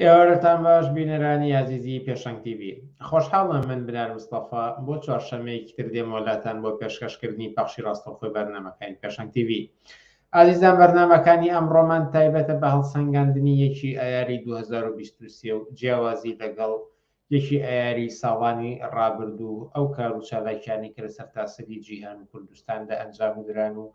ئێوارەتان باش بینەرانی ئازیزی پێشەنگ تیڤی. خۆشحاڵم من بنار مستەفا بۆ چوارشەممەیەکی تر دێمەوە لاتان بۆ پێشکەشکردنی پەخشی ڕاستەوخۆی بەرنامەکانی پێشەنگ تیڤی. ئازیزان بەرنامەکانی ئەمڕۆمان تایبەتە بە هەڵسەنگاندنی یەکی ئایاری 2023 و جیاوازی لەگەڵ یەکی ئایاری ساڵانی ڕابردوو ئەو کار و چالاکیانەی کە لە سەرتاسەری جیهان و کوردستاندا ئەنجام دران و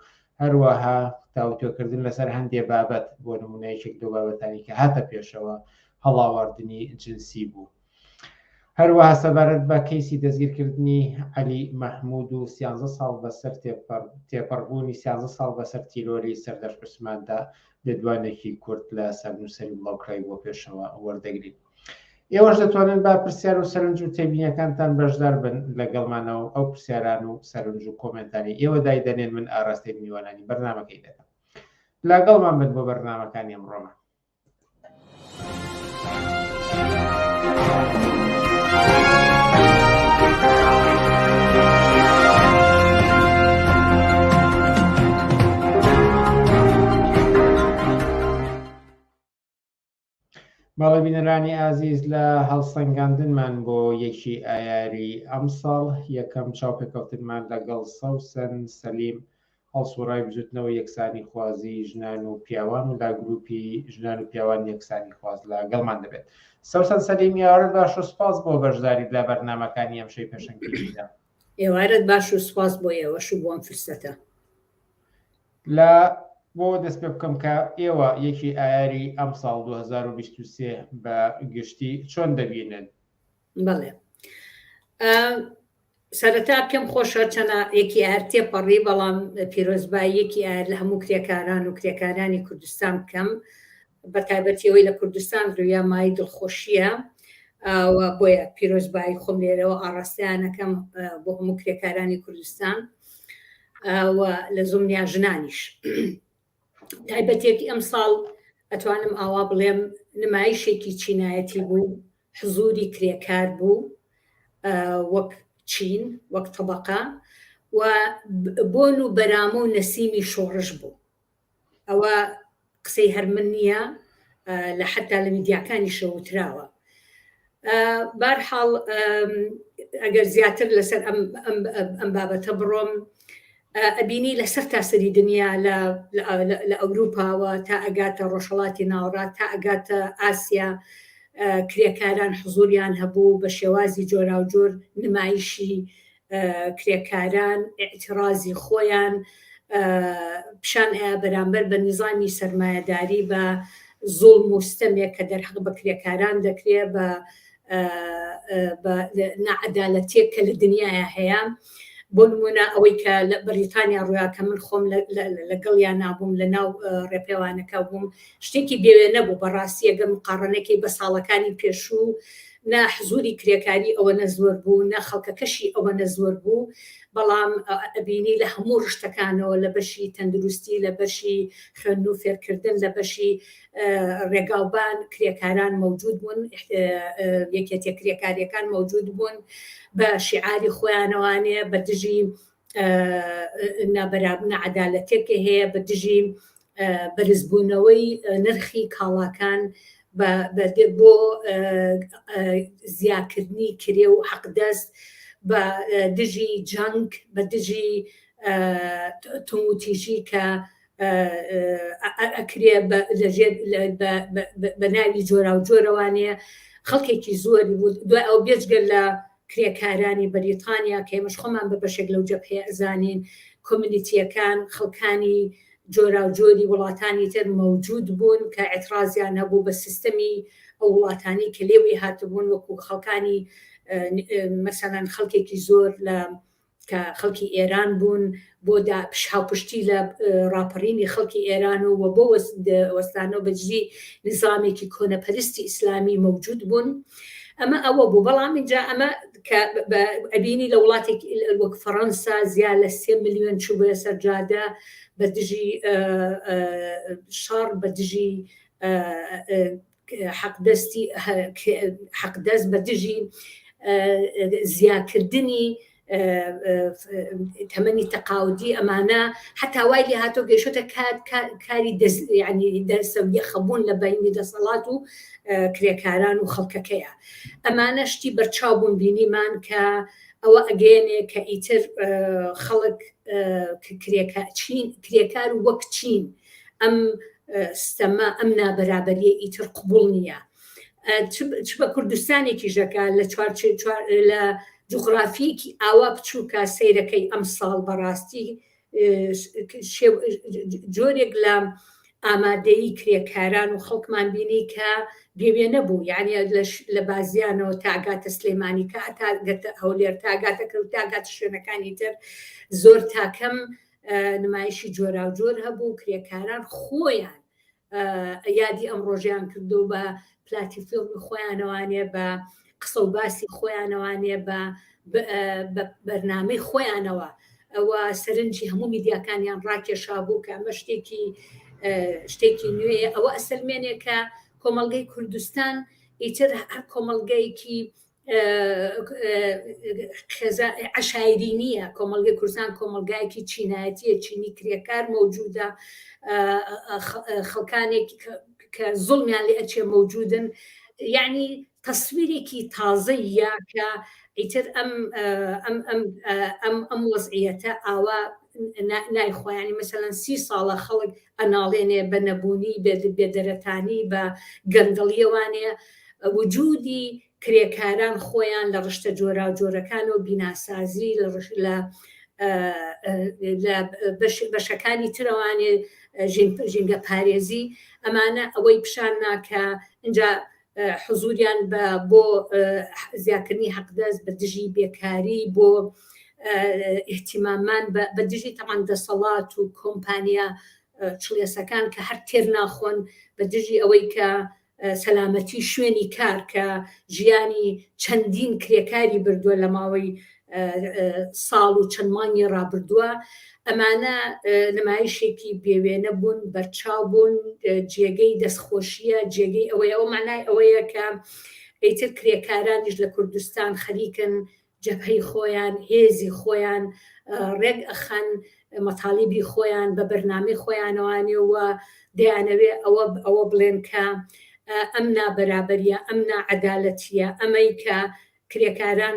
هەروەها تاوتوێکردن لەسەر هەندێ بابەت بۆ نمونە یەکێک لەو بابەتانی کە هاتە پێشەوە هەڵاواردنی جنسی بوو. هەروەها سەبارەت بە کەیسی دەستگیرکردنی عەلی مەحمود و سیانزە ساڵ بەسەر تێپەڕبوونی سیانزە ساڵ بەسەر تیرۆری سەردەشت عوسماندا لێدوانێکی کورت لە سەرنووسەری بڵاوکراوی بۆ پێشەوە وەردەگرین. ئێوەش دەتوانن بە پرسیار و سەرنج و تێبینیەکانتان بەشدار بن لەگەڵمانەوە ئەو پرسیاران و سەرنج و کۆمێنتانی ئێوە دایدەنێن من ئاراستەی میوانانی بەرنامەکەی دەکەم. لەگەڵمان بن بۆ بەرنامەکانی ئەمڕۆمان. بەڵێ بینەرانی ئازیز لە هەڵسەنگاندنمان بۆ یەکی ئایاری ئەمساڵ یەکەم چاوپێکەوتنمان لەگەڵ سەوسەن سەلیم هەڵسوڕای بزوتنەوەی یەکسانی خوازی ژنان و پیاوان و لە گروپی ژنان و پیاوان یەکسانی خواز لە گەڵمان دەبێت. سەوسەن سەلیم ئێوارەت باش و سپاس بۆ بەشداریت لە بەرنامەکانی ئەمشەوی پێشەنگ تیڤیدا. ئێوارەت باش و سپاس بۆ ئێوەش و بۆ ئەم فرسەتە. لە بۆ دەست پێ بکەم کە ئێوە یەکی ئایاری ئەمساڵ 2023 بە گشتی چۆن دەبینن؟ بەڵێ سەرەتا پێم خۆشە چەنە یەکی ئایار تێپەڕی بەڵام پیرۆزبایی یەکی ئایار لە هەموو کرێکاران و کرێکارانی کوردستان بکەم بە تایبەتی ئەوەی لە کوردستان ڕوویا مای دڵخۆشیە و بۆیە پیرۆزبایی خۆم لێرەوە ئاڕاستەیانەکەم بۆ هەموو کرێکارانی کوردستان و لە زمنیا ژنانیش تایبەتێکی ئەمساڵ ئەتوانم ئاوا بڵێم نمایشێکی چینایەتی بوو حزوری کرێکار بوو وەک چین وەک تەبقە و بۆن و بەرامە و نەسیمی شۆڕش بوو ئەوە قسەی هەر من نییە لە حتا لە میدیاکانیشەوە وتراوە بارحاڵ ئەگەر زیاتر لەسەر ئەم بابەتە بڕۆم ئەبینی لەسەر تاسەری دنیا لە ئەوروپاوە تا ئەگاتە ڕۆژهڵاتی ناوەڕاست تا ئەگاتە ئاسیا کرێکاران حزوریان هەبوو بە شێوازی جۆراوجۆر نمایشی کرێکاران ئیعترازی خۆیان پیشان ئەیا بەرامبەر بە نیزامی سەرمایەداری بە زوڵم و ستەمێک کە دەرحەق بە کرێکاران دەکرێ بە بە ناعەدالەتیەک کە لە دنیایا هەیە بۆ نمونە ئەوەی کە لە بەریتانیا ڕویا کە من خۆم لەگەڵیان نابووم لە ناو ڕێپێوانەکە بووم شتێکی بێوێ نەبوو بەڕاستی ئەگەر مقاڕنەکەی بە ساڵەکانی پێشوو نە حزوری کرێکاری ئەوەنە زۆر بوو نە خەڵکەکەشی ئەوەنە زۆر بوو بەڵام ئەبینی لە هەموو ڕشتەکانەوە لە بەشی تەندروستی لە بەشی خوێندن و فێرکردن لە بەشی ڕێگاوبان کرێکاران مەوجود بوون یەکێتیە کرێکاریەکان مەوجود بوون بە شیعاری خۆیانەوانێ بە دژی نابەراب نەعەدالەتێک هەیە بە دژی بەرزبوونەوەی نرخی کاڵاکان بۆ زیاکردنی کرێ و حەقدەست بە دژی جەنگ بە دژی توندوتیژی کە ئەکرێ لەژێر بە ناوی جۆراوجۆرەوانێ خەڵکێکی زۆری بوو دوای ئەو بێجگە لە کرێکارانی بەریتانیا کە ئێمەش خۆمان بە بەشێک لەو جەبهەیە ئەزانین کۆمیونیتییەکان خەڵکانی جۆراوجۆری وڵاتانی تر مەوجود بوون کە ئیعترازیان هەبوو بە سیستەمی ئەو وڵاتانی کە لێوی هاتبوون وەکو خەڵکانی مەسەلەن خەڵکێکی زۆر لە کە خەڵکی ئێران بوون بۆ هاوپشتی لە ڕاپەڕینی خەڵکی ئێران و بۆ وەستانەوە بە دژی نیزامێکی کۆنەپەرستی ئیسلامی مەوجود بوون ئەمە ئەوە بوو بەڵام اینجا ئەمە کە ئەبینی لە وڵاتێک وەک فەڕەنسا زیاد لە سێ ملیۆن چوو سەر جادە بە دژی شەڕ بە دژی حەقدەستی حەقدەست بە دژی زیاکردنی. تەمەنی تەقاودی ئەمانە حتا وای لێ هاتۆ گەیشتە کاری ینی دەسەویەخەبوون لە بینی دەسەڵات و کرێکاران و خەڵکەکەیە ئەمانە شتی بەرچاو بوون بینیمان کە ئەوە ئەگەیەنێ کە ئیتر خەڵک کرێکار و وەک چین ئەم ستەمە ئەم نابەرابەریە ئیتر قبوڵ نییە چ بە کوردستانێکی ژەکە لە چوار لە جوغرافیەکی ئاوا بچووکە سەیرەکەی ئەمساڵ بەڕاستی جۆرێک لە ئامادەیی کرێکاران و خەڵکمان بینی کە بێوێنە بوو یعنی لە بازیانەوە تاگاتە سلێمانی کە تاگەتە هەولێر تاگاتە کرد تاگاتە شوێنەکانی تر زۆر تاکەم نمایشی جۆراوجۆر هەبوو کرێکاران خۆیان یادی ئەم ڕۆژیان کردو بە پلاتیفۆرمی خۆیانەوانێ بە قسە و باسی خۆیانەوانێ بە بەرنامەی خۆیانەوە ئەوە سەرنجی هەموو میدیاکانیان ڕاکێشا بوو کە ئەمە شتێکی شتێکی نوێیە ئەوە ئەسەلمێنێ کە کۆمەڵگەی کوردستان ئیتر هەر کۆمەڵگەیەکی عەشایری نییە کۆمەڵگەی کوردستان کۆمەڵگایەکی چینایەتیە چینی کرێکار مەوجودە خەڵکانێک کە زوڵمیان لێ ئەچێ مەوجودن یعنی تەسویرێکی تازەیە کە ئیتر ئەم ئەم ئەم ئەم ئەم وەزعیەتە ئاوا نایخوایانی مەسەلەن سی ساڵە خەڵک ئەناڵێنێ بە نەبوونی بێدەرەتانی بە گەندەڵیەوانێ وجودی کرێکاران خۆیان لە ڕشتە جۆراوجۆرەکانەوە بیناسازی لە لە بەشەکانی ترەوانێ ژینگە پارێزی ئەمانە ئەوەی پیشان ناکە اینجا حزوریان بە بۆ زیاکردنی حەقدەست بە دژی بێکاری بۆ احتیمامان بە دژی تەمان دەسەڵات و کۆمپانیا چڵێسەکان کە هەر تێر ناخۆن بە دژی ئەوەی کە سەلامەتی شوێنی کار کە ژیانی چەندین کرێکاری بردووە لە ماوەی ساڵ و چەند مانگی ڕابردووە ئەمانە نمایشێکی بێوێنە بوون بەرچاو بوون جێگەی دەستخۆشیە جێگەی ئەوەیە ئەو معنای ئەوەیە کە ئیتر کرێکارانیش لە کوردستان خەریکن جەبهەی خۆیان، هێزی خۆیان ڕێک ئەخەن، مەتالیبی خۆیان بە بەرنامەی خۆیانەوانێ و دەیانەوێ ئەوە ئەوە بڵێن کە ئەم نابەرابەریە، ئەم ناعەدالەتیە، ئەمەی کە کرێکاران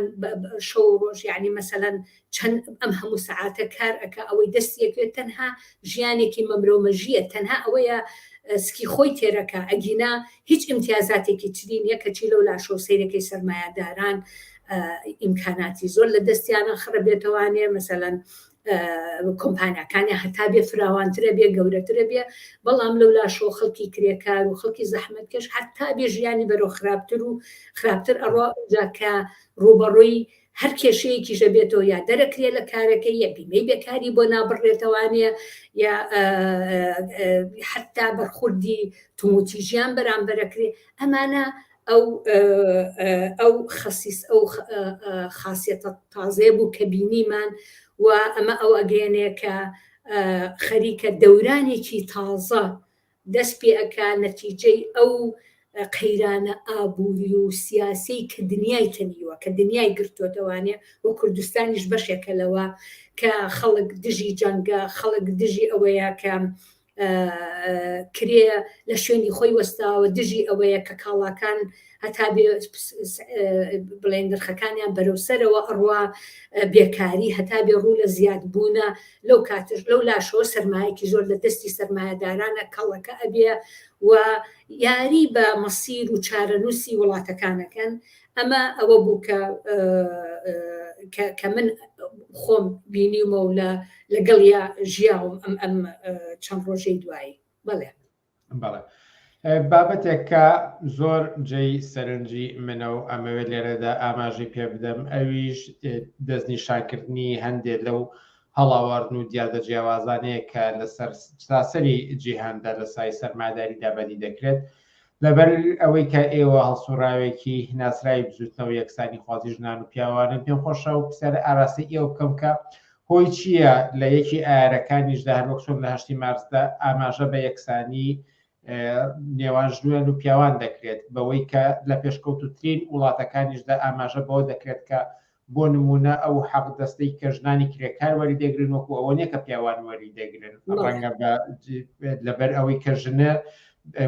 شەو و ڕۆژ یعنی مەسەلەن چەند ئەم هەموو سەعاتە کار ئەکا ئەوەی دەستی ئەکەوێت تەنها ژیانێکی مەمرەومەژیە تەنها ئەوەیە سکی خۆی تێرەکا ئەگینا هیچ ئیمتیازاتێکی تری نیە کەچی لەو لاشەوە سەیرەکەی سەرمایەداران ئیمکاناتی زۆر لە دەستیانە خڕە بێتەوانێ مەسەلەن کۆمپانیاکانیان هەتا بێ فراوانترە بێ گەورەترە بێ بەڵام لەو لاشەوە خەڵکی کرێکار و خەڵکی زەحمەتکێش هەتا بێ ژیانی بەرەو خراپتر و خراپتر ئەڕوا ئینجا کە ڕووبەڕووی هەر کێشەیەکیش ئەبێتەوە یا دەرەکرێ لە کارەکەی یا بیمەی بێکاری بۆ نابڕێتەوانێ یا حتا بەرخوردی توموتیژیان بەرامبەرەکرێ ئەمانە ئەو ئەو خەسیس ئەو خاصیەتە تازەیە بوو کە بینیمان و ئەمە ئەو ئەگەیەنێ کە خەریکە دەورانێکی تازە دەست پێ ئەکا نەتیجەی ئەو قەیرانە ئابووری و سیاسیەی کە دنیای تەنیوە کە دنیای گرتۆتەوانێ و کوردستانیش بەشێکە لەوە کە خەڵک دژی جەنگە خەڵک دژی ئەوەیە کە کرێ لە شوێنی خۆی وەستاوە دژی ئەوەیە کە کاڵاکان هەتا بێ بڵێن نرخەکانیان بەرەو سەرەوە ئەڕوا بێکاری هەتا بێ ڕوو لە زیاد بوونە لەو کاتش لەو لاشەوە سەرمایەکی زۆر لە دەستی سەرمایەدارانە کەڵەکە ئەبێ و یاری بە مەسیر و چارەنووسی وڵاتەکانەکەن ئەمە ئەوە بوو کە کە من خۆم بینیومە و لە لەگەڵیا ژیاوم ئەم ئەم چەند ڕۆژەی دوایی بەڵێ بەڵێ بابەتێک کە زۆر جێی سەرنجی منە و ئەمەوێت لێرەدا ئاماژەی پێ بدەم ئەویش دەستنیشانکردنی هەندێک لەو هەڵاواردن و دیاردە جیاوازانەیە کە لەسەر سراسەری جیهاندا لە سای سەرمایەداریدا بەدی دەکرێت لەبەر ئەوەی کە ئێوە هەڵسوڕاوێکی ناسراوی بزوتنەوە یەکسانی خوازی ژنان و پیاوانن پێم خۆشە و پرسیارە ئاراستەی ئێوە بکەم کە هۆی چییە لە یەکی ئایارەکانیشدا هەروەک چۆن لە هەشتی مارسدا ئاماژە بە یەکسانی نێوان ژنان و پیاوان دەکرێت بەوەی کە لە پێشکەوتوترین وڵاتەکانیشدا ئاماژە بەوە دەکرێت کە بۆ نمونە ئەو حەق دەستەی کە ژنانی کرێکار وەری دەگرن وەکو ئەوە نیە کە پیاوان وەری دەگرن، ڕەنگە لەبەر ئەوەی کە ژنە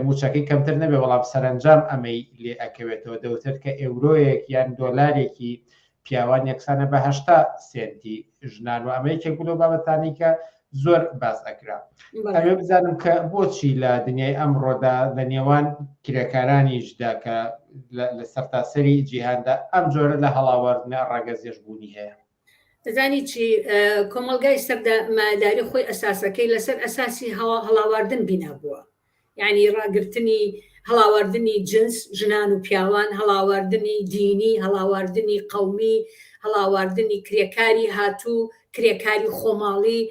موچەکەی کەمتر نەبێ بەڵام سەرەنجام ئەمەی لێ ئەکەوێتەوە. دەوترێت کە ئێورۆیەک یان دۆلارێکی پیاوان یەکسانە بە 80 سێنتی ژنان و ئەمە یەکێک بوو لەو بابەتانەی کە زۆر باس ئەکرا. ئەوێ بزانم کە بۆچی لە دنیای ئەمڕۆدا لە نێوان کرێکارانیشدا کە لە سەرتاسەری جیهاندا ئەم جۆرە لە هەڵاواردنە ڕەگەزیەش بوونی هەیە. ئەزانی چی کۆمەڵگای سەردەمایەداری خۆی ئەساسەکەی لەسەر ئەساسی هەڵاواردن بینا بووە. یانی ڕاگرتنی هەڵاواردنی جنس، ژنان و پیاوان، هەڵاواردنی دینی، هەڵاواردنی قەومی، هەڵاواردنی کرێکاری هاتوو، کرێکاری خۆماڵی،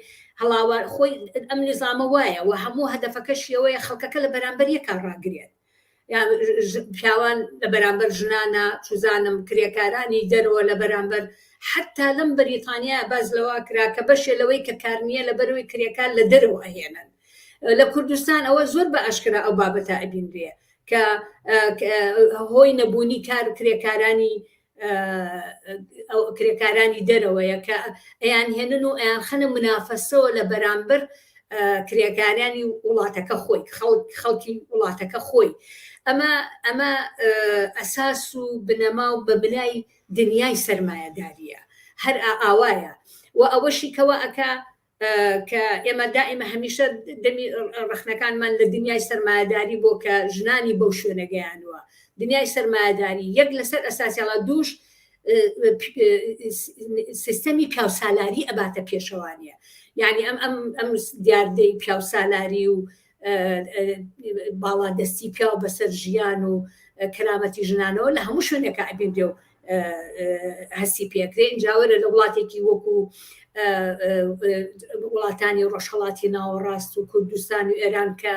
هەڵاوار خۆی ئەم نیزامە وایە و هەموو هەدەفەکەشی ئەوەیە خەڵکەکە لە بەرامبەر یەکا ڕاگرێت. یان پیاوان لە بەرامبەر ژنانە، چوزانم کرێکارانی دەرەوە لە بەرامبەر حەتتا لەم بەریتانیا باس لەوە کرا کە بەشێ لەوەی کە کار نییە لەبەرەوەی کرێکار لە دەرەوە ئەهێنن. لە کوردستان ئەوە زۆر بە ئاشکرا ئەو بابەتە ئەبینرێ کە هۆی نەبوونی کار کرێکارانی کرێکارانی دەرەوەیە کە ئەیان هێنن و ئەیان خەنە منافەسەوە لە بەرامبەر کرێکارانی وڵاتەکە خۆی خەڵک خەڵکی وڵاتەکە خۆی ئەمە ئەمە ئەساس و بنەما و بە بنای دنیای سەرمایەداریە هەر ئاوایە و ئەوەشی کەوا ئەکا کە ئێمە دائیمە هەمیشە دەمی ڕەخنەکانمان لە دنیای سەرمایەداری بۆ کە ژنانی بەو شوێنە گەیانوە دنیای سەرمایەداری یەک لەسەر ئەساسیاڵا دووش سیستەمی پیاوسالاری ئەباتە پێشەوانە یعنی ئەم ئەم ئەم دیاردەی پیاوسالاری و باڵادەستی پیاو بەسەر ژیان و کەرامەتی ژنانەوە لە هەموو شوێنێکە ئەبینرێ و هەستی پێکرێ ئینجاوەرە لە وڵاتێکی وەکو وڵاتانی ڕۆژهڵاتی ناوەڕاست و کوردستان و ئێران کە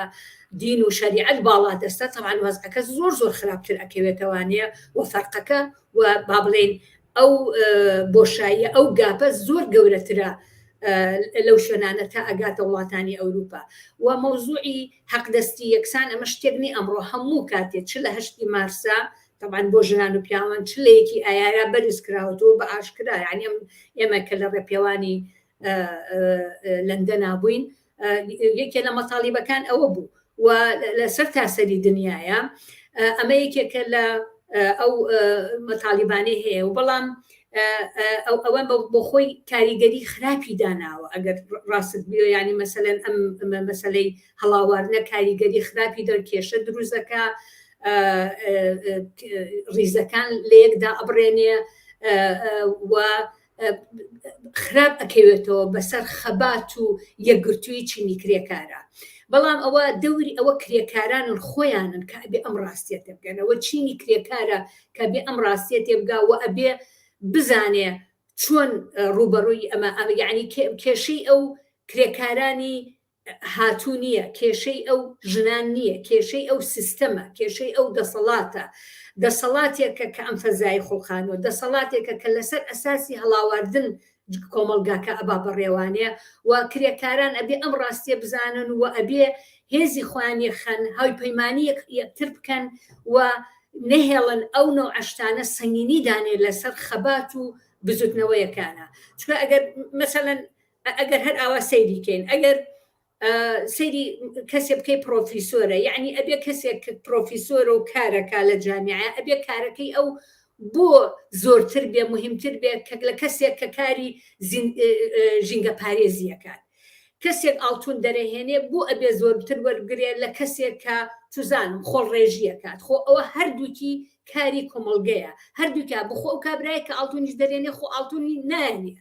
دین و شەریعەت باڵا دەستە تەوان وەزعەکە زۆر زۆر خراپتر ئەکەوێتەوانەیە و فەرقەکە و با بڵێین ئەو بۆشاییە ئەو گاپە زۆر گەورەترە لەو شوێنانە تا ئەگاتە وڵاتانی ئەوروپا و مەوزوعی حەقدەستی یەکسان ئەمە شتێک نی ئەمڕۆ هەموو کاتێ چ لە هەشتی مارسا طبعا بۆ ژنان و پیاوان چ لە یەکی ئایارا بەرز کراوەتەوە بە ئاشکرا یعنی ئەم ئێمە کە لە ڕێپێوانی لەندەنا بووین یەکێ لە مەتاڵیبەکان ئەوە بوو و لەسەر تاسەری دنیاە ئەمە یەکێکە لە ئەو مەتاڵیبانەی هەیە و بەڵام ئەو ئەوە بۆ خۆی کاریگەری خراپی داناوە ئەگەر ڕاست بێ ینی مەسەلەن ئەم مەسلەی هەڵاواردنە کاریگەری خراپی دەرکێشە دروستەکە ڕیزەکان لە یەکدا ئەبڕێنێ و خراپ ئەکەوێتەوە بەسەر خەبات و یەکگرتووی چینی کرێکارە بەڵام ئەوە دەوری ئەوە کرێکارانن خۆیانن کە ئەبێ ئەم ڕاستیە تێبگەن ئەوە چینی کرێکارە کە بێ ئەم ڕاستیە تێبگا و ئەبێ بزانێ چۆن ڕوبەڕووی ئەمە ئەمە یعنی کێشەی ئەو کرێکارانی هاتوو نییە، کێشەی ئەو ژنان نییە، کێشەی ئەو سیستەمە، کێشەی ئەو دەسەڵاتە، دەسەڵاتێکە کە ئەم فەزای خوڵقانوە، دەسەڵاتێکە کە لەسەر ئەساسی هەڵاواردن کۆمەڵگاکە ئەبا بەڕێوانێ و کرێکاران ئەبێ ئەم ڕاستیە بزانن و ئەبێ هێزی خۆیان یەکخەن، هاوپەیمانی یەکتر بکەن و نەهێڵن ئەو نەوعە شتانە سەنگینی دانێ لەسەر خەبات و بزوتنەوەیەکانە. چونکە ئەگەر مەسەلەن ئەگەر هەر ئاوا سەیری کەین ئەگەر سەیری کەسێ بکەی پرۆفیسۆرە یعنی ئەبێ کەسێک کە پرۆفیسۆرە و کارەکە لە جامیعە ئەبێ کارەکەی ئەو بۆ زۆرتر بێ مهمتر بێ کە لە کەسێک کە کاری ژینگە پارێزیەکات کەسێک ئاڵتون دەرەهێنێ بۆ ئەبێ زۆرتر وەرگێ لە کەسێک کە چزانم خۆڵ ڕێژیەکات خۆ ئەوە هەردووکی کاری کۆمەڵگەیە هەردووکیا بخۆ ئەو کابرای کە ئاڵتونیش دەرێنێ خۆ ئاڵتونی نایەنێ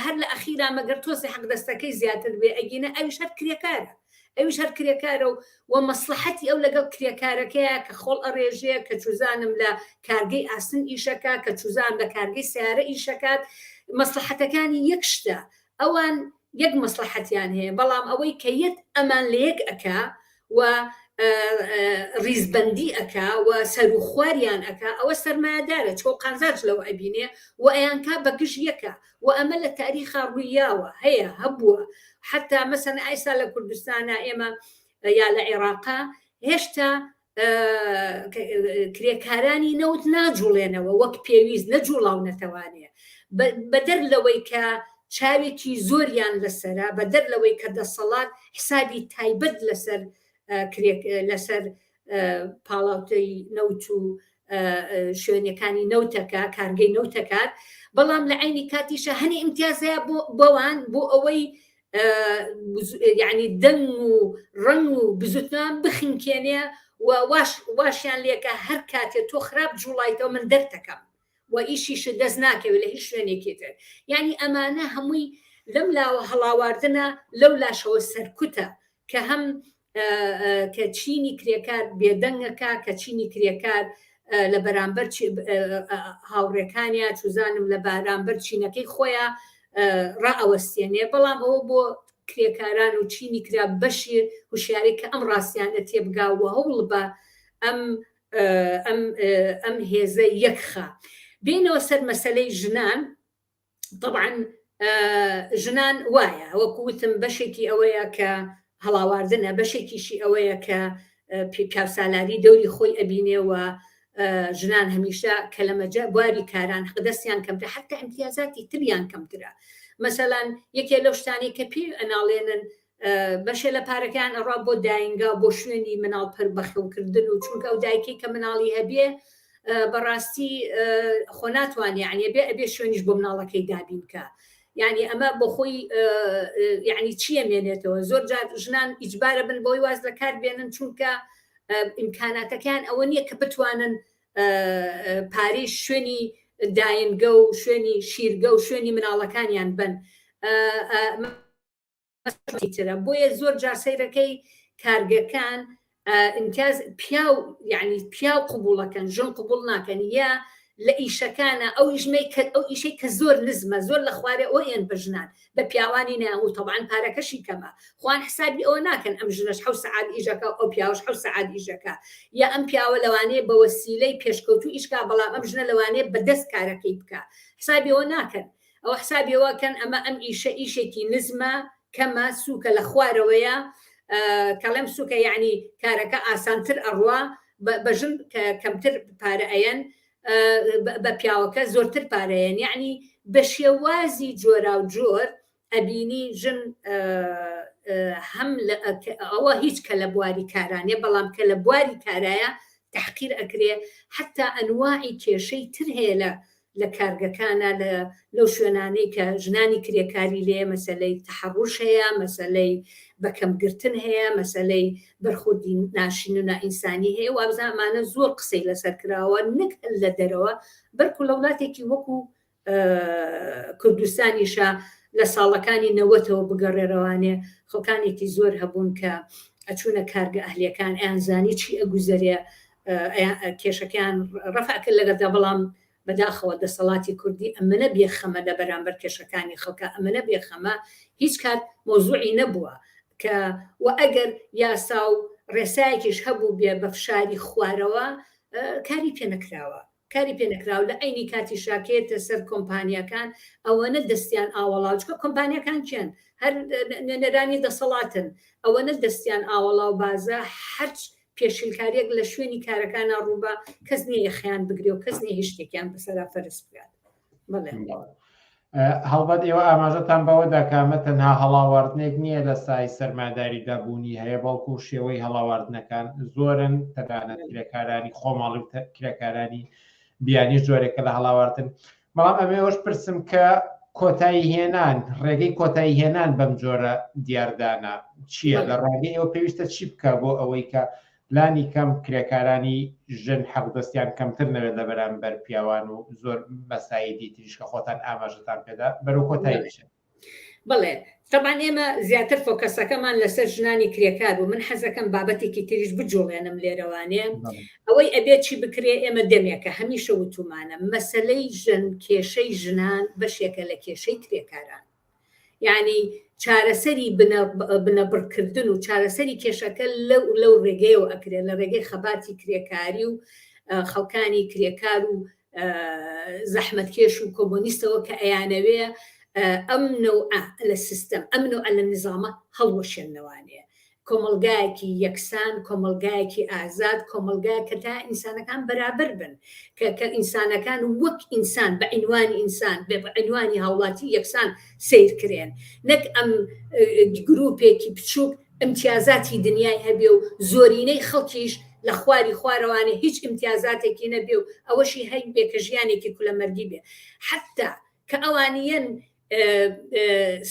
هەر لە ئەخیرا مەگەر تۆزێ حەقدەستەکەی زیاتر بێ ئەگینە ئەویش هەر کرێکارە ئەویش هەر کرێکارە و و مەسلحەتی ئەو لەگەڵ کرێکارەکەیە کە خۆڵ ئەڕێژێ کە چوزانم لە کارگەی ئاسن ئیشەکە کە چوزان لە کارگەی سیارە ئیشەکات مەسلحەتەکانی یەک شتە ئەوان یەک مەسلحەتیان هەیە بەڵام ئەوەی کە یەت ئەمان لە یەک ئەکا و ڕیزبەندی ئەکا و سەروخواریان ئەکا ئەوە سەرمایەدارە چۆ قازانج لەوە ئەبینێ و ئەیانکا بە گژ یەکا و ئەمە لە تاریخا ڕوویاوە هەیە هەبووە حتا مەسەن ئایسا لە کوردستانە ئێمە یا لە عێراقا هێشتا کرێکارانی نەوت ناجوڵێنەوە وەک پێویست نەجوڵاونەتەوانێ. بەدەر لەوەی کە چاوێکی زۆریان لەسەرە، بەدەر لەوەی کە دەسەڵات حسابی تایبەت لەسەر لەسەر پاڵاوتەی نەوت و شوێنەکانی نەوتەکە کارگەی نەوتەکات، بەڵام لە عینی کاتیشە هەنی ئیمتیازەیە بۆ بەوان بۆ ئەوەی یعنی دەنگ و ڕەنگ و بزوتنان بخنکێنێ و واش واشیان لێکە هەر کاتێ تۆ خراپ جوڵایتەوە من دەرتەکەم و ئیشیشت دەست ناکەوێت لە هیچ شوێنێکی تر. یانی ئەمانە هەمووی لەم لاوە هەڵاواردنە لەو لاشەوە سەرکوتە کە هەم کە چینی کرێکار بێدەنگەکە کە چینی کرێکار لە بەرامبەر هاوڕێکانیا چوزانم لە بارامبەر چینەکەی خۆیان ڕائەوەستێنێ بەڵام ئەوە بۆ کرێکاران و چینی کرا بەشی هوشیاری کە ئەم ڕاستیانە تێبگا و هەوڵ بە ئەم ئەم ئەم هێزە یەکخا. بێینەوە سەر مەسەلەی ژنان، تەبعەن ژنان وایە وەکو وتم بەشێکی ئەوەیە کە هەڵاواردنە، بەشێکیشی ئەوەیە کە پیاوسالاری دەوری خۆی ئەبینێ و ژنان هەمیشە کە لە مەجە بواری کاران حەقدەستیان کەمتر حتا ئیمتیازاتی تریان کەمترە. مەسەلەن یەکێ لەو شتانەی کە پێی ئەناڵێنن بەشێ لە پارەکەیان ئەڕا بۆ داینگا بۆ شوێنی مناڵ پەر بەخێوکردن و چونکە ئەو دایکەی کە مناڵی هەبێ بەڕاستی خۆ ناتوانێ یعنی بێ ئەبێ شوێنیش بۆ مناڵەکەی دابین بکە یعنی ئەمە بۆ خۆی یعنی چییە مێنێتەوە زۆر جار ژنان ئیجبارە بن بۆی واز لە کار بێنن چونکە ئیمکاناتەکان ئەوە نییە کە بتوانن پارەی شوێنی داینگە و شوێنی شیرگە و شوێنی مناڵەکانیان بن ترە بۆیە زۆر جار سەیرەکەی کارگەکان ئیمتیاز پیاو یعنی پیاو قوبوڵەکەن ژن قوبوڵ ناکەن یا لە ئیشەکانە ئەو ئیشمەی کە ئەو ئیشەی کە زۆر نزمە زۆر لە خوارێ ئەو ئێن بە ژنان بە پیاوانی نایان و تەبعەن پارەکەشی کەمە خوان حسابی ئەوە ناکەن ئەم ژنەش حەو سەعات ئیشەکە ئەو پیاوەش حەو سەعات ئیشەکە یا ئەم پیاوە لەوانەیە بە وەسیلەی پێشکەوتوو ئیشکا بەڵام ئەم ژنە لەوانەیە بەدەست کارەکەی بکە حسابی ئەوە ناکەن ئەوە حسابی ئەوە کەن ئەمە ئەم ئیشە ئیشێکی نزمە کەمە سوکە لە خوارەوەیە کەڵێم سوکە یعنی کارەکە ئاسانتر ئەڕوا بە ژن کەمتر پارە ئەیەن بە پیاوەکە زۆرتر پارەیەن یعنی بە شێوازی جۆرا و جۆر ئەبینی ژن هەم ئەوە هیچ کە لە بواری کارانێ بەڵام کە لە بواری کارایە تحقیر ئەکرێ حتا ئەنواعی کێشەی تر هەیە لە لە کارگەکانا لە لەو شوێنانەی کە ژنانی کرێکاری لێیە مەسەلەی تەحەڕوش هەیە، مەسەلەی بەکەم گرتن هەیە، مەسەلەی بەرخوردی ناشرین و نائینسانی هەیە، وابزانم ئەمانە زۆر قسەی لەسەر کراوە نەک هەر لە دەرەوە بەلکو لە وڵاتێکی وەکو کوردستانیشا لە ساڵەکانی نەوەتەوە بگەڕێرەوانێ خەڵکانێکی زۆر هەبوون کە ئەچوونە کارگە ئەهلیەکان ئەیانزانی چی ئەگوزەرێ کێشەکەیان ڕەفع کرد لەگەڵدا بەڵام بەداخەوە دەسەڵاتی کوردی ئەمەنە بێ خەمە لە بەرامبەر کێشەکانی خەڵکا ئەمەنە بێ خەمە هیچ کات مەوزوعی نەبووە کە وە ئەگەر یاسا و ڕێسایەکیش هەبوو بێ بە فشاری خوارەوە کاری پێ نەکراوە کاری پێ نەکراوە لە عەینی کاتیشا کێتە سەر کۆمپانیاکان ئەوەنە دەستیان ئاوەڵا چکە کۆمپانیاکان کێن هەر نوێنەرانی دەسەڵاتن ئەوەنە دەستیان ئاوەڵا و بازە هەرچ پێشیلکاریەک لە شوێنی کارەکانا ڕووبا کەس نیە یەخەیان بگرێ و کەس نیە هیچ شتێکیان بەسەرا فەرز بکات. بەڵێ. هەڵبەت ئێوە ئاماژەتان بەوەدا کە ئەمە تەنها هەڵاواردنێک نییە لە سای سەرمایەداریدا بوونی هەیە، بەڵکو شێوەی هەڵاواردنەکان زۆرن، تەنانەت کرێکارانی خۆماڵی و کرێکارانی بیانیش جۆرێکە لە هەڵاواردن. بەڵام ئەمێ ئەوەش پرسم کە کۆتایی هێنان، ڕێگەی کۆتایی هێنان بەم جۆرە دیاردانە چییە؟ لە ڕوانگەی ئێوە پێویستە چی بکە بۆ ئەوەی کە لانی کەم کرێکارانی ژن حەقدەستیان کەمتر نەبێت لە بەرامبەر پیاوان و زۆر مەسایلی تریش کە خۆتان ئاماژەتان پێدا بەرەو کۆتایی بچن؟ بەڵێ تەبعەن ئێمە زیاتر فۆکەسەکەمان لەسەر ژنانی کرێکار بوو من حەزەکەم بابەتێکی تریش بجوڵێنم لێرەوانێ ئەوەی ئەبێ چی بکرێ ئێمە دەمێکە هەمیشە وتومانە مەسەلەی ژن کێشەی ژنان بەشێکە لە کێشەی کرێکاران یعنی چارەسەری بنەبڕکردن و چارەسەری کێشەکە لەو لەو ڕێگەیەوە ئەکرێت لە ڕێگەی خەباتی کرێکاری و خەڵکانی کرێکار و زەحمەتکێش و کۆمۆنیستەوە کە ئەیانەوێ ئەم نەوعە لە سیستەم ئەم نەوعە لە نیزامە هەڵوەشێننەوانێ. کۆمەڵگایەکی یەکسان، کۆمەڵگایەکی ئازاد، کۆمەڵگایەک کە تا ئینسانەکان بەرابەر بن، کە کە ئینسانەکان وەک ئینسان بە عینوانی ئینسان بە عینوانی هاوڵاتی یەکسان سەیر کرێن، نەک ئەم گروپێکی بچووک ئیمتیازاتی دنیای هەبێ و زۆرینەی خەڵکیش لە خواری خوارەوانێ هیچ ئیمتیازاتێکی نەبێ و ئەوەشی هەیبێ کە ژیانێکی کولەمەرگی بێ حەتتا کە ئەوان یەن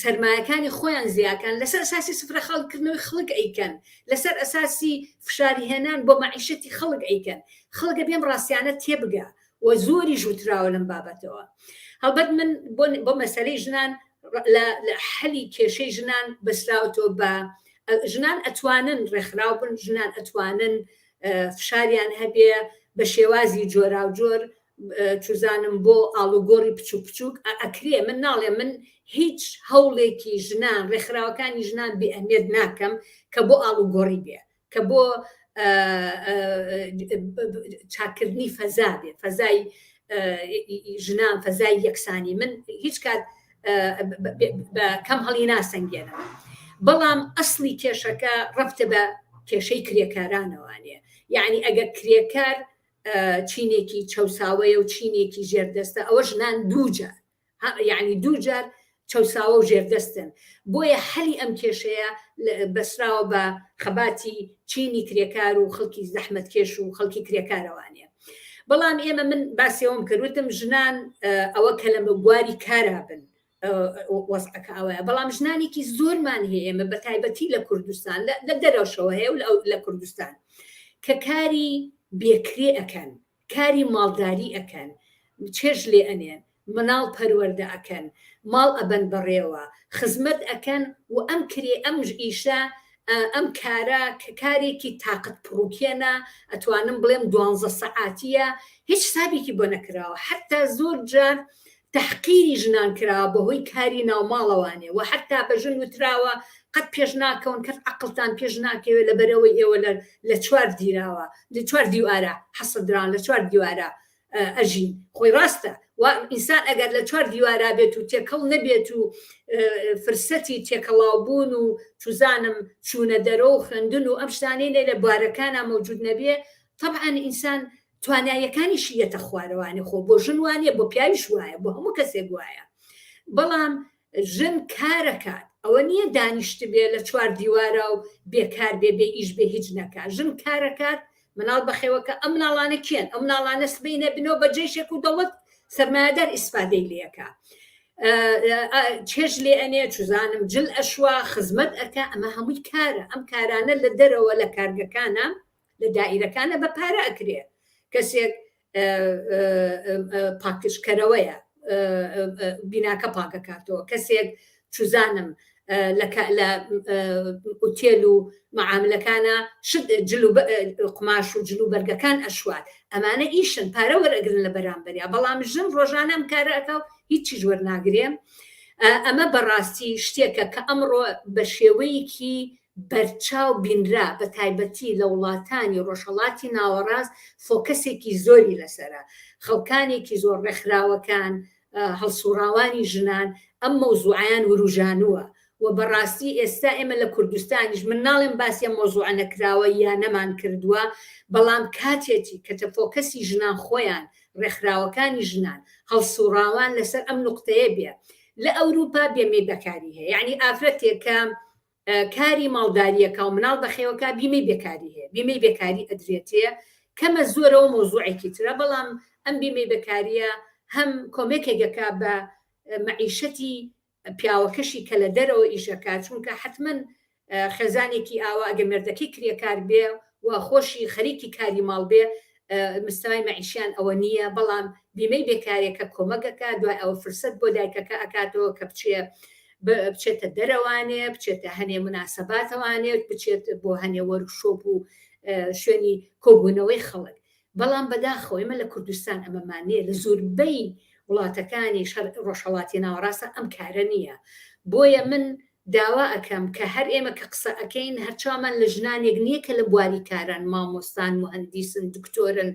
سەرمایەکانی خۆیان زیاکەن لەسەر ئەساسی سفرە خاڵکردنەوەی خەڵک ئەیکەن لەسەر ئەساسی فشارهێنان بۆ مەعیشەتی خەڵک ئەیکەن خەڵکە بێم ڕاستیانە تێبگا و زۆری ژوتراوە لەم بابەتەوە هەڵبەت من بۆ مەسەلەی ژنان لە حەلی کێشەی ژنان بەسراوەتەوە بە ژنان ئەتوانن ڕێکخراو بن ژنان ئەتوانن فشاریان هەبێ بە شێوازی جۆراوجۆر چوزانم بۆ ئاڵوگۆڕی بچوک بچوک ئەکرێ من ناڵێ من هیچ هەوڵێکی ژنان ڕێکخراوەکانی ژنان بێ ئەهمیەت ناکەم کە بۆ ئاڵوگۆڕی بێ کە بۆ چاکردنی فەزا بێ فەزای ژنان فەزای یەکسانی من هیچ کات بە کەم هەڵی ناسەنگێنم بەڵام ئەسڵی کێشەکە ڕەفتە بە کێشەی کرێکارانەوانێ یعنی ئەگەر کرێکار چینێکی چەوساوەیە و چینێکی ژێردەستە ئەوە ژنان دووجار یعنی دووجار چەوساوە و ژێردەستن بۆیە حەلی ئەم کێشەیە بەسراوە بە خەباتی چینی کرێکار و خەڵکی زەحمەتکێش و خەڵکی کرێکارەوانە بەڵام ئێمە من باسیەوەم کرد وتم ژنان ئەوە کە لە بواری کارا بن وەزعەکە ئەوەیە بەڵام ژنانێکی زۆرمان هەیە ئێمە بە تایبەتی لە کوردستان لە دەرەوەشەوە هەیە و لە کوردستان کە کاری بێکرێ ئەکەن کاری ماڵداری ئەکەن چێژ لێ ئەنێن مناڵ پەروەردە ئەکەن ماڵ ئەبەن بەڕێوە خزمەت ئەکەن و ئەم کرێ ئەم ئیشە ئەم کارە کە کارێکی تاقەت پڕوکێنە ئەتوانم بڵێم دوانزە سەعاتیە هیچ حسابێکی بۆ نەکراوە حتا زۆر جار تەحقیری ژنان کراوە بەهۆی کاری ناوماڵەوانێ وە حەتا بە ژن وتراوە قەت پێش ناکەون کەس عەقڵتان پێش ناکەوێ لەبەرئەوەی ئێوە لە لە چوار دیراوە لە چوار دیوارا حەسر دراون لە چوار دیوارا ئەژین خۆی ڕاستە و ئینسان ئەگەر لە چوار دیوارا بێت و تێکەڵ نەبێت و فرسەتی تێکەڵاو بوون و چوزانم چوونە دەرۆ و خوێندن و ئەم شتانەی لە بوارەکانا مەوجود نەبێ تەبعەن ئینسان تواناییەکانیشی یەتە خوارەوانێ خۆ بۆ ژن وانە بۆ پیاویش وایە بۆ هەموو کەسێک وایە بەڵام ژن کارەکات ئەوە نییە دانیشت بێ لە چوار دیوارە و بێکار بێ بێ ئیش بێ هیچ نەکات ژن کارەکات مناڵ بەخێوەکە ئەم مناڵانە کێن ئەم مناڵانە سبەینە بنەوە بە جێشێک و دەوڵەت سەرمایەدار ئیسفادەی لەکە چێژ لێ ئەنێ چزانم جل ئەشوا خزمەت ئەکە ئەمە هەمووی کارە ئەم کارانە لە دەرەوە لە کارگەکانە لە دائیرەکانە بە پارە ئەکرێ کەسێک پاکژکەرەوەیە بیناکە پاکەکاتەوە کەسێک چزانم لە ئوتێل و معاملەکانە شت جل و قماش و جل و بەرگەکان ئەشوات ئەمانە ئیشن پارە وەرەگرن لە بەرامبەریا بەڵام ژن ڕۆژانە ئەم کارە ئەکا و هیچیش وەرناگرێ ئەمە بەڕاستی شتێکە کە ئەمڕۆ بە شێوەیەکی بەرچاو بینرا، بەتایبەتی لە وڵاتانی ڕۆژهەڵاتی ناوەڕاست فۆکەسێکی زۆری لەسەرە، خەڵکانێکی زۆر، ڕێکخراوەکان، هەڵسوڕاوانی ژنان ئەم مەوزوعەیان وروژانووە و بەڕاستی ئێستا ئێمە لە کوردستانیش من ناڵێم باسی ئەم مەوزوعە نەکراوە یا نەمان کردووە، بەڵام کاتێتی کە فۆکەسی ژنان خۆیان، ڕێکخراوەکانی ژنان، هەڵسوڕاوان لەسەر ئەم نوقتەیە بێ. لە ئەوروپا بێمەی بەکاری هەیە، یەعنی ئافرەتێک کە کاری ماڵداریەکە و مناڵ بەخێوەکە بیمەی بێکاری هەیە بیمەی بێکاری ئەدرێتێ کەمە زۆرەوە مەوزوعێکی ترە بەڵام ئەم بیمەی بێکاریە هەم کۆمێکێکەکە بە مەعیشەتی پیاوەکەشی کە لە دەرەوە ئیشەکە چونکە حتمما خێزانێکی ئاوا ئەگە مێردەکەی کرێکار بێ و خۆشی خەریکی کاری ماڵ بێ مستەوای مەعیشیان ئەوە نییە بەڵام بیمەی بێکارێکە کۆمەگەکە دوای ئەوە فرسەت بۆ دایکەکە ئەکاتەوە کە بچێ بچێتە دەرەوانێ بچێتە هەنێ مناسەباتەوانێت بچێت بۆ هەنێ وەرکشۆپ و شوێنی کۆبوونەوەی خەڵک بەڵام بەداخەوە ئێمە لە کوردستان ئەمەمان نییە لە زۆربەی وڵاتەکانی ڕۆژهەڵاتی ناوەڕاستە ئەم کارە نییە بۆیە من داوا ئەکەم کە هەر ئێمە کە قسە ئەکەین هەر چاومان لە ژنانێک نییە کە لە بواری کاران مامۆستان موهەندیسن دکتۆرن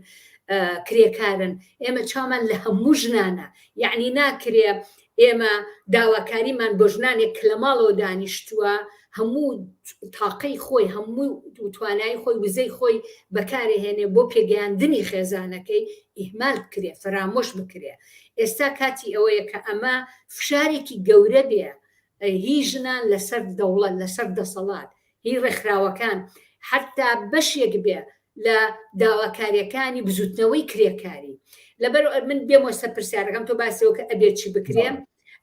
کرێکارن ئێمە چاومان لە هەموو ژنانە یعنی ناکرێ ئێمە داواکاریمان بۆ ژنانێک کە لە ماڵەوە دانیشتووە. هەموو تاقەی خۆی هەموو توانایی خۆی وزەی خۆی بەکارهێنێ بۆ پێگەیاندنی خێزانەکەی ئیهمال بکرێ فەرامۆش بکرێ ئێستا کاتی ئەوەیە کە ئەمە فشارێکی گەورە بێ هی ژنان لەسەر دەوڵەت لەسەر دەسەڵات هی ڕێکخراوەکان حتا بەشێک بێ لە داواکاریەکانی بزوتنەوەی کرێکاری لەبەر من بێمەوە سەر پرسیارەکەم تۆ باسیەوە کە ئەبێ چی بکرێ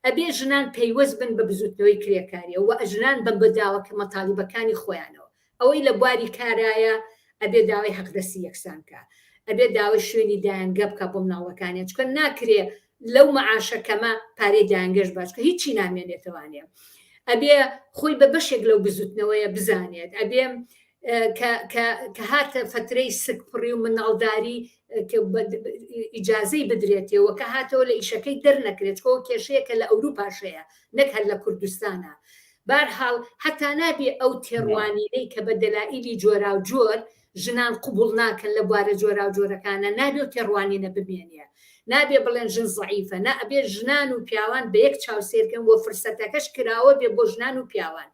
ئەبێ ژنان پەیوەست بن بە بزوتنەوەی کرێکاریەوە و ژنان بن بە داواکە مەتالیبەکانی خۆیانەوە ئەوەی لە بواری کارایە ئەبێ داوای حەقدەستی یەکسان بکا ئەبێ داوای شوێنی دایەنگە بکا بۆ مناڵەکانیان چونکە ناکرێ لەو مەعاشە کەمە پارەی دایەنگەش با چونکە هیچی نامێنێتەوانێ ئەبێ خۆی بە بەشێک لەو بزوتنەوەیە بزانێت ئەبێ کە هاتە فترەی سکپڕی و مناڵداری ئیجازەی بدرێتەوە کە هاتەوە لە ئیشەکەی دەرنەکرێت چۆ کێشەیە کە لە ئەوروپاشەیە نەک هەر لە کوردستانە بارحاڵ هەتا نابێ ئەو تێڕوانینەی کە بە دەلائیلی جۆراوجۆر ژنان قبوڵ ناکەن لە بوارە جۆراوجۆرەکانە نابێ ئەو تێڕوانینە بمێنێ. نابێ بڵێن ژن زەعیفە، نا ئەبێ ژنان و پیاوان بە یەک چاو سەیر کەن و فرسەتەکەش کراوە بێ بۆ ژنان و پیاوان.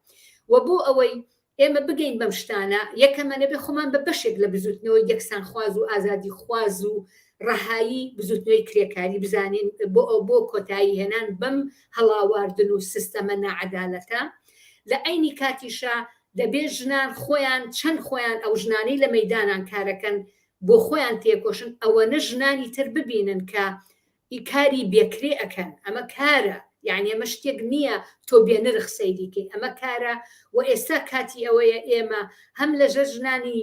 و بۆ ئەوەی ئێمە بگەین بەم شتانە، یەکەمە نەبێ خۆمان بە بەشێک لە بزووتنەوەی یەکسانخواز و ئازادیخواز و ڕەهایی بزووتنەوەی کرێکاری بزانین بۆ ئەو بۆ کۆتایی هێنان بەم هەڵاواردن و سیستەمە ناعەدالەتە. لە عەینی کاتیشا دەبێ ژنان خۆیان چەند خۆیان ئەو ژنانەی لە مەیدانان کارەکەن بۆ خۆیان تێکۆشن ئەوەنە ژنانی تر ببینن کە ئی کاری بێ کرێ ئەکەن ئەمە کارە یانی ئەمە شتێک نییە تۆ بێ نرخ سەیری کەی ئەمە کارە و ئێستا کاتی ئەوەیە ئێمە هەم لەژەر ژنانی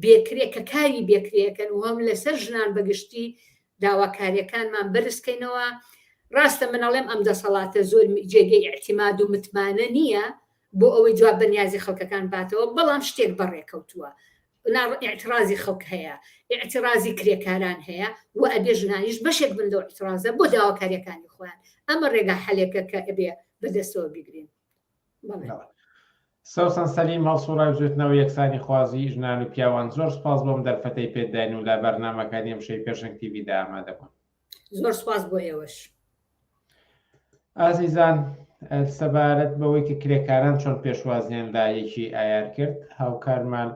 بێ کرێ کە کاری بێ کرێ ئەکەن و هەم لەسەر ژنان بەگشتی داواکاریەکانمان بەرز کەینەوە ڕاستە من ئەڵێم ئەم دەسەڵاتە زۆر جێگەی ئیعتیماد و متمانە نییە بۆ ئەوەی جواب بە نیازی خەڵکەکان باتەوە بەڵام شتێک بەڕێکەوتووە ئیعترازی خەڵک هەیە، ئیعترازی کرێکاران هەیە و ئەبێ ژنانیش بەشێک بن لەو ئیعترازە بۆ داواکاریەکانی خۆیان. ئەمە ڕێگا حەلێکە کە ئەبێ بەدەستەوە بیگرین. بەڵێ. سەوسەن سەلیم، هەڵسوڕاوی بزووتنەوەی یەکسانیخوازی ژنان و پیاوان، زۆر سوپاس بۆ ئەم دەرفەتەی پێت داین و لە بەرنامەکانی ئەمشەوی پێشەنگ تیڤیدا ئامادە بوون. زۆر سوپاس بۆ ئێوەش. ئازیزان سەبارەت بەوەی کە کرێکاران چۆن پێشوازیان لە یەکی ئایار کرد هاوکارمان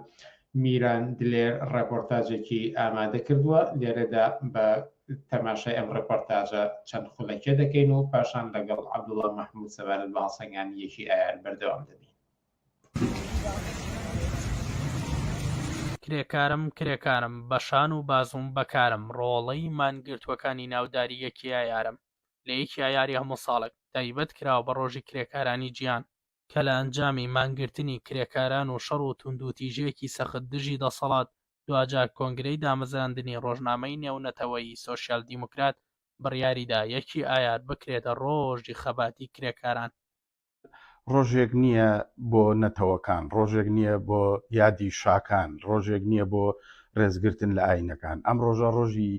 میران دلێر ڕێپۆرتاجێکی ئامادە کردووە لێرەدا بە تەماشای ئەم ڕێپۆرتاجە چەند خولەکێ دەکەین و پاشان لەگەڵ عەبدوڵا مەحمود سەبارەت بە هەڵسەنگاندنی یەکی ئایار بەردەوام دەبین. کرێکارم کرێکارم بە شان و بازووم بەکارم ڕۆڵەی مانگرتووەکانی ناوداری یەکی ئایارم لە یەکی ئایاری هەموو ساڵێک تایبەت کراوە بە ڕۆژی کرێکارانی جیهان، کە لە ئەنجامی مانگرتنی کرێکاران و شەڕ و توندوتیژییەکی سەخت دژی دەسەڵات دواجار کۆنگرەی دامەزراندنی ڕۆژنامەی نێونەتەوەیی سۆشیال دیموکرات بڕیاریدا یەکی ئایار بکرێتە ڕۆژی خەباتی کرێکاران. ڕۆژێک نییە بۆ نەتەوەکان، ڕۆژێک نییە بۆ یادی شاکان، ڕۆژێک نییە بۆ ڕێزگرتن لە ئاینەکان. ئەم ڕۆژە ڕۆژی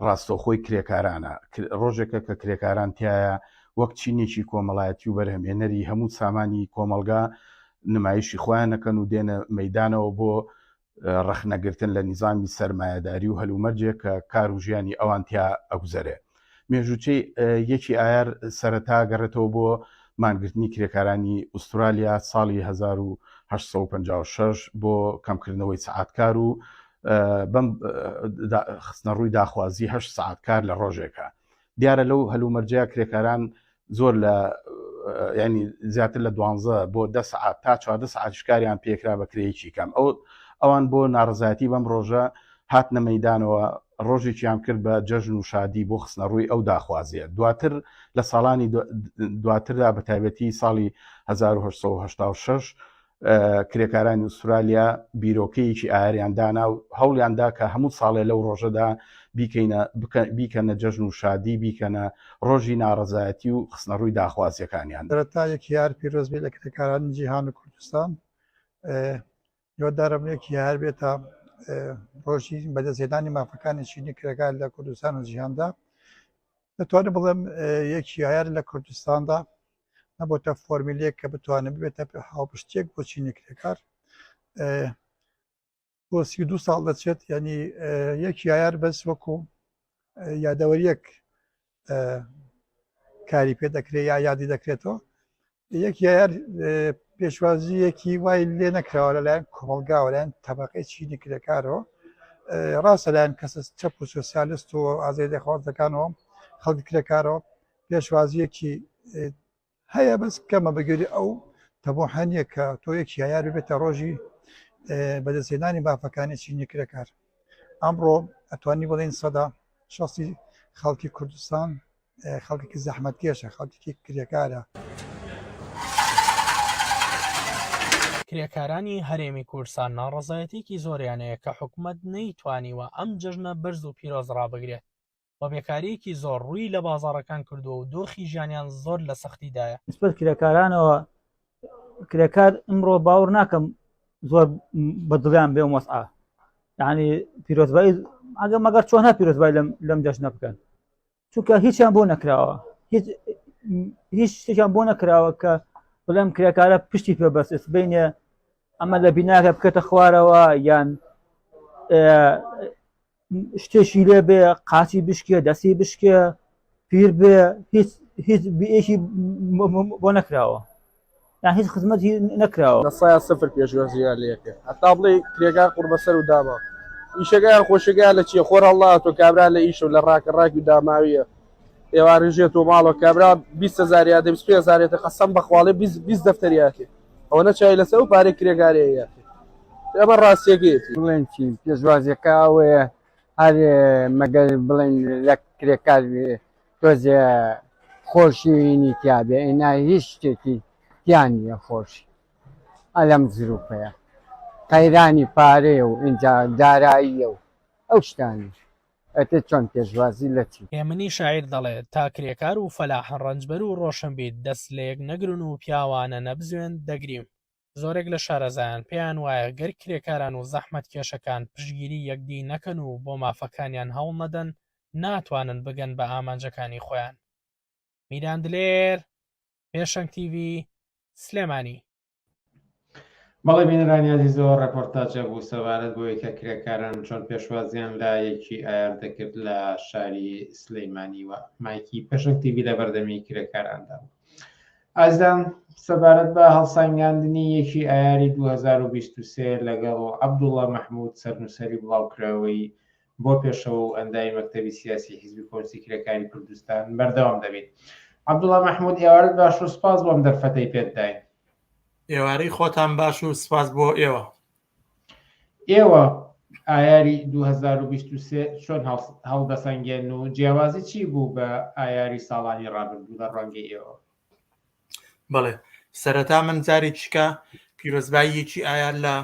ڕاستەوخۆی کرێکارانە، ڕۆژێکە کە کرێکاران تیایا وەک چینێکی کۆمەڵایەتی و بەرهەمهێنەری هەموو سامانی کۆمەڵگا نمایشی خۆیان ئەکەن و دێنە مەیدانەوە بۆ ڕەخنەگرتن لە نیزامی سەرمایەداری و هەلومەرجێک کە کار و ژیانی ئەوان تیا ئەگوزەرێ. مێژووچەی یەکی ئایار سەرەتا گەڕێتەوە بۆ مانگرتنی کرێکارانی ئوسترالیا ساڵی 1856 بۆ کەمکردنەوەی سەعات کار و بەم خستنەڕووی داخوازی هەشت سەعات کار لە ڕۆژێکە. دیارە لەو هەلومەرجەیا کرێکاران زۆر لە ینی زیاتر لە دوانزە بۆ دە سەعات تا 14 سەعاتیش کاریان پێکرا بە کرێیەکی کەم ئەو ئەوان بۆ ناڕزایەتی بەم ڕۆژە هاتنە مەدانەوە ڕۆژێکیان کرد بە جەژن و شادی بۆ خستنەڕووی ئەو داخوازیە دواتر لە ساڵانی دواتردا بە تایبەتی ساڵی 1986 کرێکارانی ئوسترالیا بیرۆکەیەکی ئایاریان دانا و هەوڵیان دا کە هەموو ساڵێ لەو ڕۆژەدا بیکەینە بیکەنە جەژن و شادی بیکەنە ڕۆژی ناڕەزایەتی و خستنەڕووی داخوازیەکانیان. سەرەتا یەکی ئایار پیرۆز بێت لە کرێکارانی جیهان و کوردستان. هیوادارم یەکی ئایار بێتە ڕۆژی بەدەستهێنانی مافەکانی چینی کرێکار لە کوردستان و جیهاندا. دەتوانم بڵێم یەکی ئایار لە کوردستاندا نەبۆتە فۆرمیلێک کە بتوانێت ببێتە هاوپشتێک بۆ چینی کرێکار بۆ 32 ساڵ دەچێت ینی یەکی ئایار بەس وەکو یادەوەریەک کاری پێ دەکرێت یا یادی دەکرێتەوە. یەک یار پێشوازییەکی وای لێ نەکراوە لەلایەن کۆمەڵگاوە لایەن تەبقەی چینی کرێکارەوە ڕاستە لایەن کەسە چەپ و سۆسیالست و ئازادیخوازەکانەوە خەڵکی کرێکارەوە پێشوازییەکی هەیە بەس کەمە بەگوێری ئەو تەموحە نییە کە تۆ یەکی ئایار ببێتە ڕۆژی بەدەستهێنانی مافەکانی چینی کرێکار ئەمڕۆ ئەتوانی بڵێین سەدا شەستی خەڵکی کوردستان خەڵکێکی زەحمەتکێشە خەڵکێکی کرێکارە. کرێکارانی هەرێمی کوردستان ناڕەزایەتیەکی زۆریان هەیە کە حکومەت نەیتوانیوە ئەم جەژنە بەرز و پیرۆز ڕابگرێت و بێکارییەکی زۆر ڕووی لە بازاڕەکان کردووە و دۆخی ژیانیان زۆر لە سەختیدایە. نسبەت کرێکارانەوە کرێکار ئمڕۆ باوەڕ ناکەم زۆر بە دڵیان بێ وەسعە یعنی پیرۆزبایی ئەگە مەگەر چۆن هە پیرۆزبای لەم لەم جەژنە بکەن چونکە هیچیان بۆ نەکراوە هیچ هیچ شتێکیان بۆ نەکراوە کە بڵێم کرێکارە پشتی پێ بەس سبینێ ئەمە لە بیناکە بکەتە خوارەوە یان شتێکی لێ بێ قاچی بشکێ دەستی بشکێ پیر بێ هیچ هیچ بێکی بۆ نەکراوە یان هیچ خزمەتی نەکراوە لە سایە سفر پێشوازیان لێکرد هەتا بڵێ کرێکار قوڕبەسەر و داما ئیشەکەیان خۆشەکەیان لە چیە خۆر هەڵاتۆ کابرا لە ئیشە و لە ڕاکە ڕاکی و داماویە ئێوارە ژێت و ماڵەوە کابرا 20 هزار یادە 25 هزارێتە قەسەم بەخواڵێ 20 دەفتەریاتێ ئەوە نەچای لەسەر و پارەی کرێکارەیە ئەمە ڕاستیەکەیەتی. بڵێن چی پێشوازیەکە ئەوەیە هەر مەگەر بڵێن لە کرێکار تۆزێ خۆشیینی تیابێ ئێنا هیچ شتێکی تیا نییە خۆشی ئەلەم زروفەیە قەیرانی پارەیە و ئینجا داراییە و ئەو شتانە ئەتر چۆن پێشوازی لە چی؟ هێمنی شاعیر دەڵێ، تا کرێکار و فەلاح، ڕەنجبەر و ڕۆشنبیر دەست لە یەک نەگرن و پیاوانە نەبزوێن، دەگریم. زۆرێک لە شارەزایان پێیان وایە گەر کرێکاران و زەحمەتکێشەکان پشتگیری یەکدی نەکەن و بۆ مافەکانیان هەوڵ نەدەن، ناتوانن بگەن بە ئامانجەکانی خۆیان. میران دلێر، پێشەنگ تیڤی، سلێمانی. بەڵێ بینەرانی ئازیزەوە ڕێپۆرتاجێک بوو سەبارەت بۆی کە کرێکاران چۆن پێشوازیان لە یەکی ئایار دەکرد لە شاری سلەیمانی و مایکی پێشەنگ تیڤی لە بەردەمی کرێکاراندا بوو. ئازیزان سەبارەت بە هەڵسەنگاندنی یەکی ئایاری 2023 لەگەڵ عەبدوڵڵا مەحمود سەرنووسەری بڵاوکراوەی بۆ پێشەوە و ئەندامی مەکتەبی سیاسی حیزبی کۆمۆنیستی کرێکاری کوردستان بەردەوام دەبین. عەبدوڵڵا مەحمود ئێوارەت باش و سپاس بۆ ئەم دەرفەتەی پێت داین. ئێوارەی خۆتان باش و سپاس بۆ ئێوە. ئێوە ئایاری 2023 چۆن هەڵدەسەنگێن و جیاوازی چی بوو بە ئایاری ساڵانی ڕابردوو لە ڕوانگەی ئێوە؟ بەڵێ سەرەتا من جارێکیکە پیرۆزباییەکی ئایار لە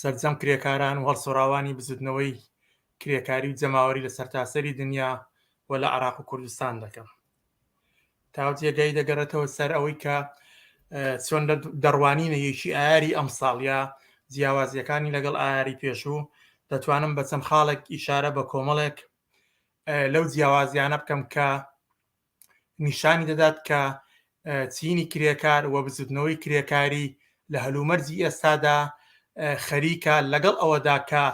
سەرجەم کرێکاران و هەڵسوڕاوانی بزوتنەوەی کرێکاری و جەماوەری لە سەرتاسەری دنیا و لە عراق و کوردستان دەکەم تاو جێگای دەگەڕێتەوە سەر ئەوەی کە چۆن دەڕوانینە یەکی ئایاری ئەمساڵ یا جیاوازیەکانی لەگەڵ ئایاری پێشوو دەتوانم بە چەند خاڵێک ئیشارە بە کۆمەڵێک لەو جیاوازیانە بکەم کە نیشانی دەدات کە چینی کرێکار و بزوتنەوەی کرێکاری لە هەلومەرجی ئێستادا خەریکە لەگەڵ ئەوەدا کە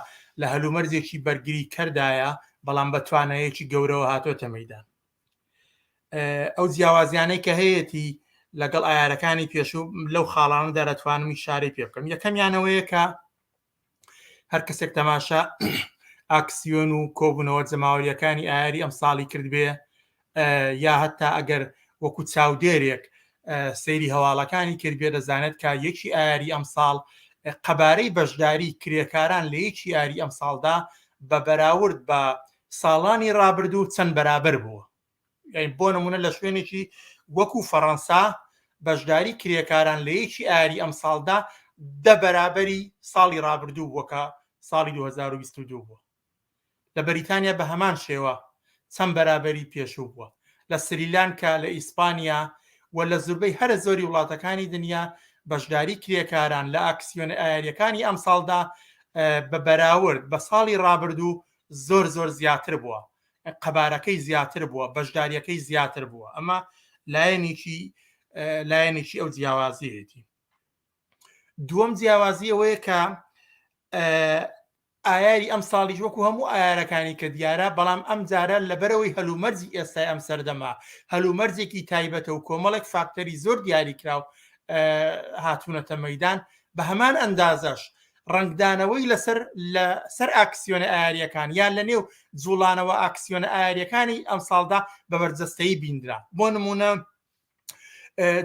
لە هەلومەرجێکی بەرگری کەردایە بەڵام بە توانایەکی گەورەوە هاتۆتە مەدان ئەو جیاوازیانەی کە هەیەتی لەگەڵ ئایارەکانی پێشوو لەو خاڵانەدا دەتوانم ئیشارەی پێ بکەم یەکەمیانەوەیە کە هەر کەسێک تەماشا ئاکسیۆن و کۆبوونەوە جەماوەریەکانی ئایاری ئەم ساڵی کردبێ یا هەتا ئەگەر وەکو چاودێرێک سەیری هەواڵەکانی کردبێ دەزانێت کە یەکی ئایاری ئەم ساڵ قەبارەی بەشداری کرێکاران لە یەکی ئاری ئەم ساڵدا بە بەراورد بە ساڵانی ڕابردوو چەند بەرابەر بووە یانی بۆ نمونە لە شوێنێکی وەکو فەڕەنسا بەشداری کرێکاران لە یەکی ئاری ئەمساڵدا دە بەرابەری ساڵی ڕابردوو بووە کە ساڵی 2022 بووە لە بەریتانیا بە هەمان شێوە چەند بەرابەری پێشوو بووە لە سریلانکا لە ئیسپانیا و لە زوربەی هەرە زۆری وڵاتەکانی دنیا بەشداری کرێکاران لە ئاکسیۆنە ئایاریەکانی ئەمساڵدا بە بەراورد بە ساڵی ڕابردوو زۆر زۆر زیاتر بووە قەبارەکەی زیاتر بووە بەشداریەکەی زیاتر بووە ئەمە لایەنێکی لایەنێکی ئەو جیاوازیەتی دووەم جیاوازی ئەوەیە کە ئایاری ئەم ساڵیش وەکو هەموو ئایارەکانی کە دیارە بەڵام ئەم جارە لەبەرەوەی هەلومەرجی ئێستای ئەم سەردەمە هەلومەرجێکی تایبەتە و کۆمەڵێک فاکتەری زۆر دیاریکراو هاتوونەتە مەدان بە هەمان ئەندازەش ڕەنگدانەوەی لەسەر لەسەر ئاکسیۆنە ئایاریەکان یان لە نێو جوڵانەوە ئاکسیۆنە ئایاریەکانی ئەمساڵدا بە بەرجەستەیی بیندرا بۆ نمونە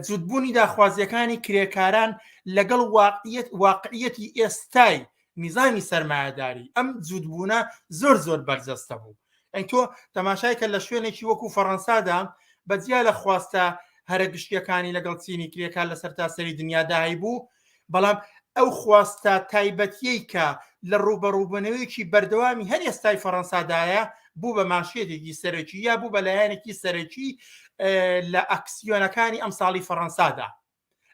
جووتبوونی داخوازیەکانی کرێکاران لەگەڵ واقعیەت واقعیەتی ئێستای نیزامی سەرمایەداری ئەم جووتبوونە زۆر زۆر بەرجەستە بوو ئەی تۆ تەماشای کە لە شوێنێکی وەکو فەڕەنسادا بەجیا لە خواستە هەرە گشتیەکانی لەگەڵ چینی کرێکار لە سەرتاسەری دنیادا هەیبوو بەڵام ئەو خواستە تایبەتیەی کە لە ڕووبەڕووبوونەوەیەکی بەردەوامی هەر ئێستای فەڕەنسادایە بوو بە مانشێتێکی سەرەکی یا بوو بە لایەنێکی سەرەکی لە ئەکسیۆنەکانی ئەمساڵی فەڕەنسادا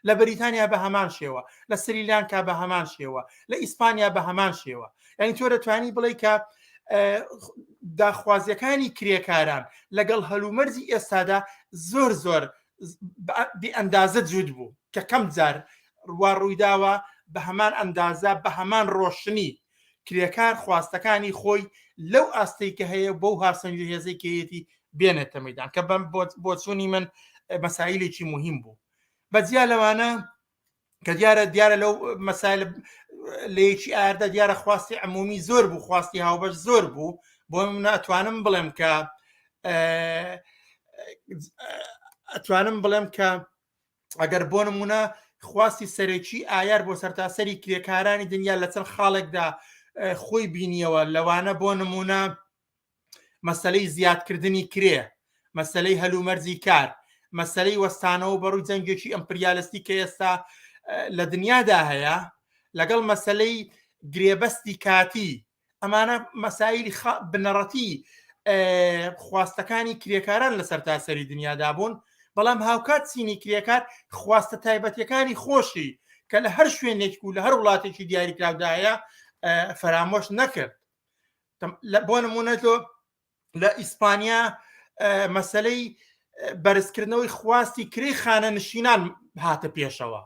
لە بەریتانیا بە هەمان شێوە لە سریلانکا بە هەمان شێوە لە ئیسپانیا بە هەمان شێوە یعنی تۆ دەتوانی بڵێ کە داخوازیەکانی کرێکاران لەگەڵ هەلومەرجی ئێستادا زۆر زۆر بێ ئەندازە جووت بوو کە کەم جار وا ڕوویداوە بە هەمان ئەندازە بە هەمان ڕۆشنی کرێکار خواستەکانی خۆی لەو ئاستەی کە هەیە بەو هاسەنگی هێزەی کەیەتی بێنێتە مەدان کە بەم بۆچوونی من مەسایلێکی مهم بوو بە جیا لەوانە کە دیارە دیارە لەو مەسایل لە یەکی ئاردا دیارە خواستی عمومی زۆر بوو خواستی هاوبەش زۆر بوو بۆ من ئەتوانم بڵێم کە ئەتوانم بڵێم کە ئەگەر بۆ نمونە خواستی سەرەکی ئایار بۆ سەرتاسەری کرێکارانی دنیا لە چەند خاڵێکدا خۆی بینیەوە لەوانە بۆ نمونە مەسلەی زیادکردنی کرێ مەسلەی هەلومەرجی کار مەسلەی وەستانەوە بەڕووی جەنگێکی ئەمپریالستی کە ئێستا لە دنیادا هەیە لەگەڵ مەسلەی گرێبەستی کاتی ئەمانە مەسایلی بنەڕەتی خواستەکانی کرێکاران لە سەرتاسەری دنیادا بوون بەڵام هاوکات چینی کرێکار خواستە تایبەتەکانی خۆشی کە لە هەر شوێنێک و لە هەر وڵاتێکی دیاریکراودایە فەرامۆش نەکرد بۆ نمونە تۆ لە ئیسپانیا مەسلەی بەرزکردنەوەی خواستی کرێی خانە نشینان هاتە پێشەوە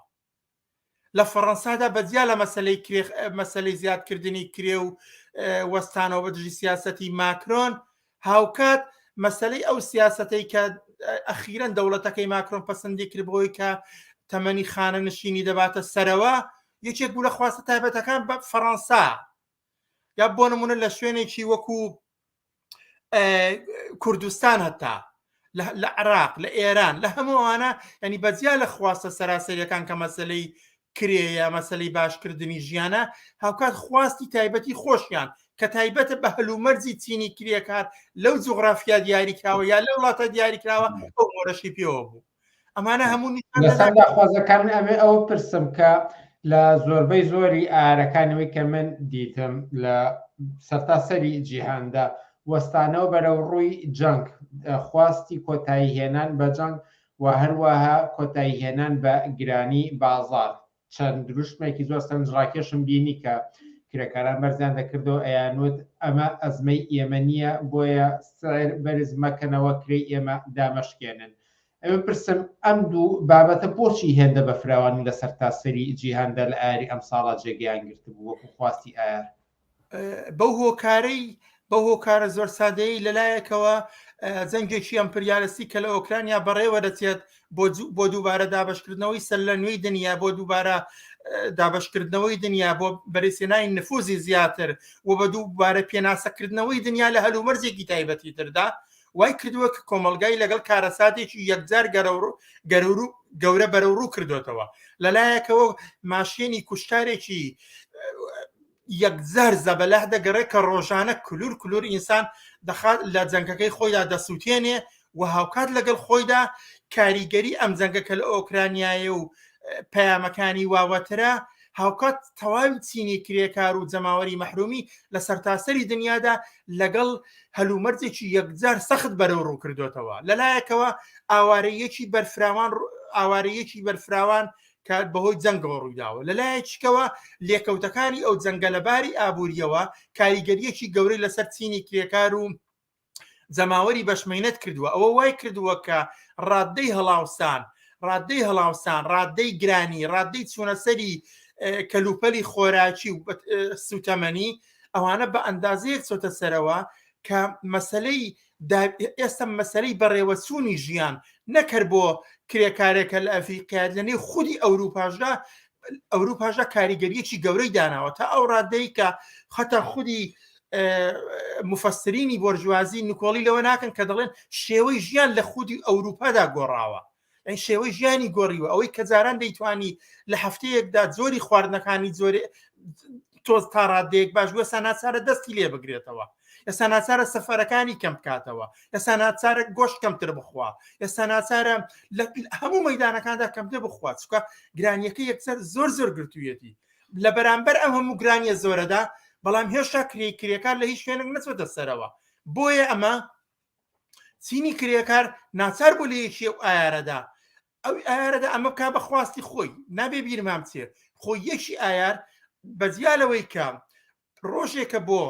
لە فەڕەنسادا بەجیا لە مەسلەی مەسلەی زیادکردنی کرێ و وەستانەوە بە دژی سیاستی ماکرۆن هاوکات مەسلەی ئەو سیاستەی کە ئەخیرەن دەوڵەتەکەی ماکرۆن پەسەندی کرد بۆی کە تەمەنی خانە نشینی دەباتە سەرەوە یەکێک بوو لە خواستە تایبەتەکان بە فەڕەنسا یا بۆ نمونە لە شوێنێکی وەکو کوردستان هەتا لە عراق لە ئێران لە هەمووانە ینی بەجیا لە خواستە سەراسەریەکان کە مەسلەی کرێیە مەسلەی باشکردنی ژیانە هاوکات خواستی تایبەتی خۆشیان کە تایبەتە بە هەلومەرجی چینی کرێکار لەو جوغرافیا دیاریکراوە یا لە وڵاتە دیاریکراوە ئەو مۆرەشی پێوە بوو ئەمانە هەموو لەسەر داخوازەکان من ئەمێ ئەوە پرسم کە لە زۆربەی زۆری ئارەکانەوەی کە من دیتم لە سەرتاسەری جیهاندا وەستانەوە بەرەو ڕووی جەنگ خواستی کۆتایی هێنان بە جەنگ و هەروەها کۆتایی هێنان بە گرانی بازار چەند دروشمێکی زۆر سەرنجڕاکێشم بینی کە کرێکاران بەرزیان دەکردەوە ئەیانوت ئەمە ئەزمەی ئێمە نییە بۆیە سعر بەرز مەکەنەوە کرێی ئێمە دامەشکێنن. ئەوێ پرسم ئەم دوو بابەتە بۆچی هێندە بە فراوانی لە سەرتاسەری جیهاندا لە ئایاری ئەمساڵا جێگەیان گرتبوو وەکو خواستی ئایار؟ بەو هۆکارەی بەو هۆکارە زۆر سادەیە لەلایەکەوە جەنگێکی ئەمپریالستی کە لە ئۆکرانیا بەڕێوە دەچێت بۆ دووبارە دابشکردنەوەی سەر لە نوێی دنیا بۆ دووبارە دابشکردنەوەی دنیا بۆ بەرەسێنای نفوزی زیاتر و بە دووبارە پێناسەکردنەوەی دنیا لە هەلومەرجێکی تایبەتی تردا وای کردووە کە کۆمەلگای لەگەڵ کارەساتێکی یەکجار گەرەورو گەورە بەرەوڕوو کردوێتەوە لەلایەکەوە ماشێنی کوشتارێکی یەکجار زەبەلاح دەگەڕێ کە ڕۆژانە کلور کلور ئینسان دەخات لە جەنگەکەی خۆیدا دەسووتێنێ و هاوکات لەگەڵ خۆیدا کاریگەری ئەم جەنگە کە لە ئۆکرانیایە و پەیامەکانی واوەترە هاوکات تەواوی چینی کرێکار و جەماوەری مەحرومی لە سەرتاسەری دنیادا لەگەڵ هەلومەرجێکی یەکجار سەخت بەرەو ڕوو کردوێتەوە لەلایەکەوە ئاوارەیەکی بەرفراوان ئاوارەیەکی بەرفراوان کە بەهۆی جەنگەوە ڕوویداوە، لەلایەکیکەوە لێکەوتەکانی ئەو جەنگە لە باری ئابوورییەوە کاریگەرییەکی گەورەی لەسەر چینی کرێکار و جەماوەری بەشمەینەت کردووە، ئەوە وای کردووە کە ڕاددەی هەڵاوسان ڕاددەی هەڵاوسان، ڕاددەی گرانی، ڕاددەی چوونەسەری کەلوپەلی خۆراکی و سووتەمەنی. ئەوانە بە ئەندازەیەک چۆتە سەرەوە کە مەسلەی ئێستا مەسلەی بەڕێوەچوونی ژیان نەکەر بۆ کرێکارێکە لە ئەفریقیا لە نێو خودی ئەوروپاشدا ئەوروپاشدا کاریگەریەکی گەورەی داناوە تا ئەو ڕادەی کە خەتا خودی مفەسرینی بۆرژوازی نکۆڵی لەوە ناکەن کە دەڵێن شێوەی ژیان لە خودی ئەوروپادا گۆڕاوە ئەی شێوەی ژیانی گۆڕیوە ئەوەی کە جاران دەیتوانی لە هەفتەیەکدا جۆری خواردنەکانی جۆرێ تۆز تا ڕادەیەک باش بووە ئێستا ناچارە دەستی لێ بگرێتەوە ئێستا ناچارە سەفەرەکانی کەم بکاتەوە ئێستا ناچارە گۆشت کەمتر بخوا ئێستا ناچارە لە هەموو مەدانەکاندا کەمتر بخوا چکە گرانیەکە یەکسەر زۆر زۆر گرتوویەتی لە بەرامبەر ئەم هەموو گرانیە زۆرەدا بەڵام هێشتا کرێ کرێکار لە هیچ شوێنێک نەچۆتە سەرەوە بۆیە ئەمە چینی کرێکار ناچار بوو لە یەکی ئەو ئایارەدا ئەو ئایارەدا ئەمە بکا بە خواستی خۆی نابێ بیرمان بچێ خۆی یەکی ئایار بەجیا لەوەی کە ڕۆژێکە بۆ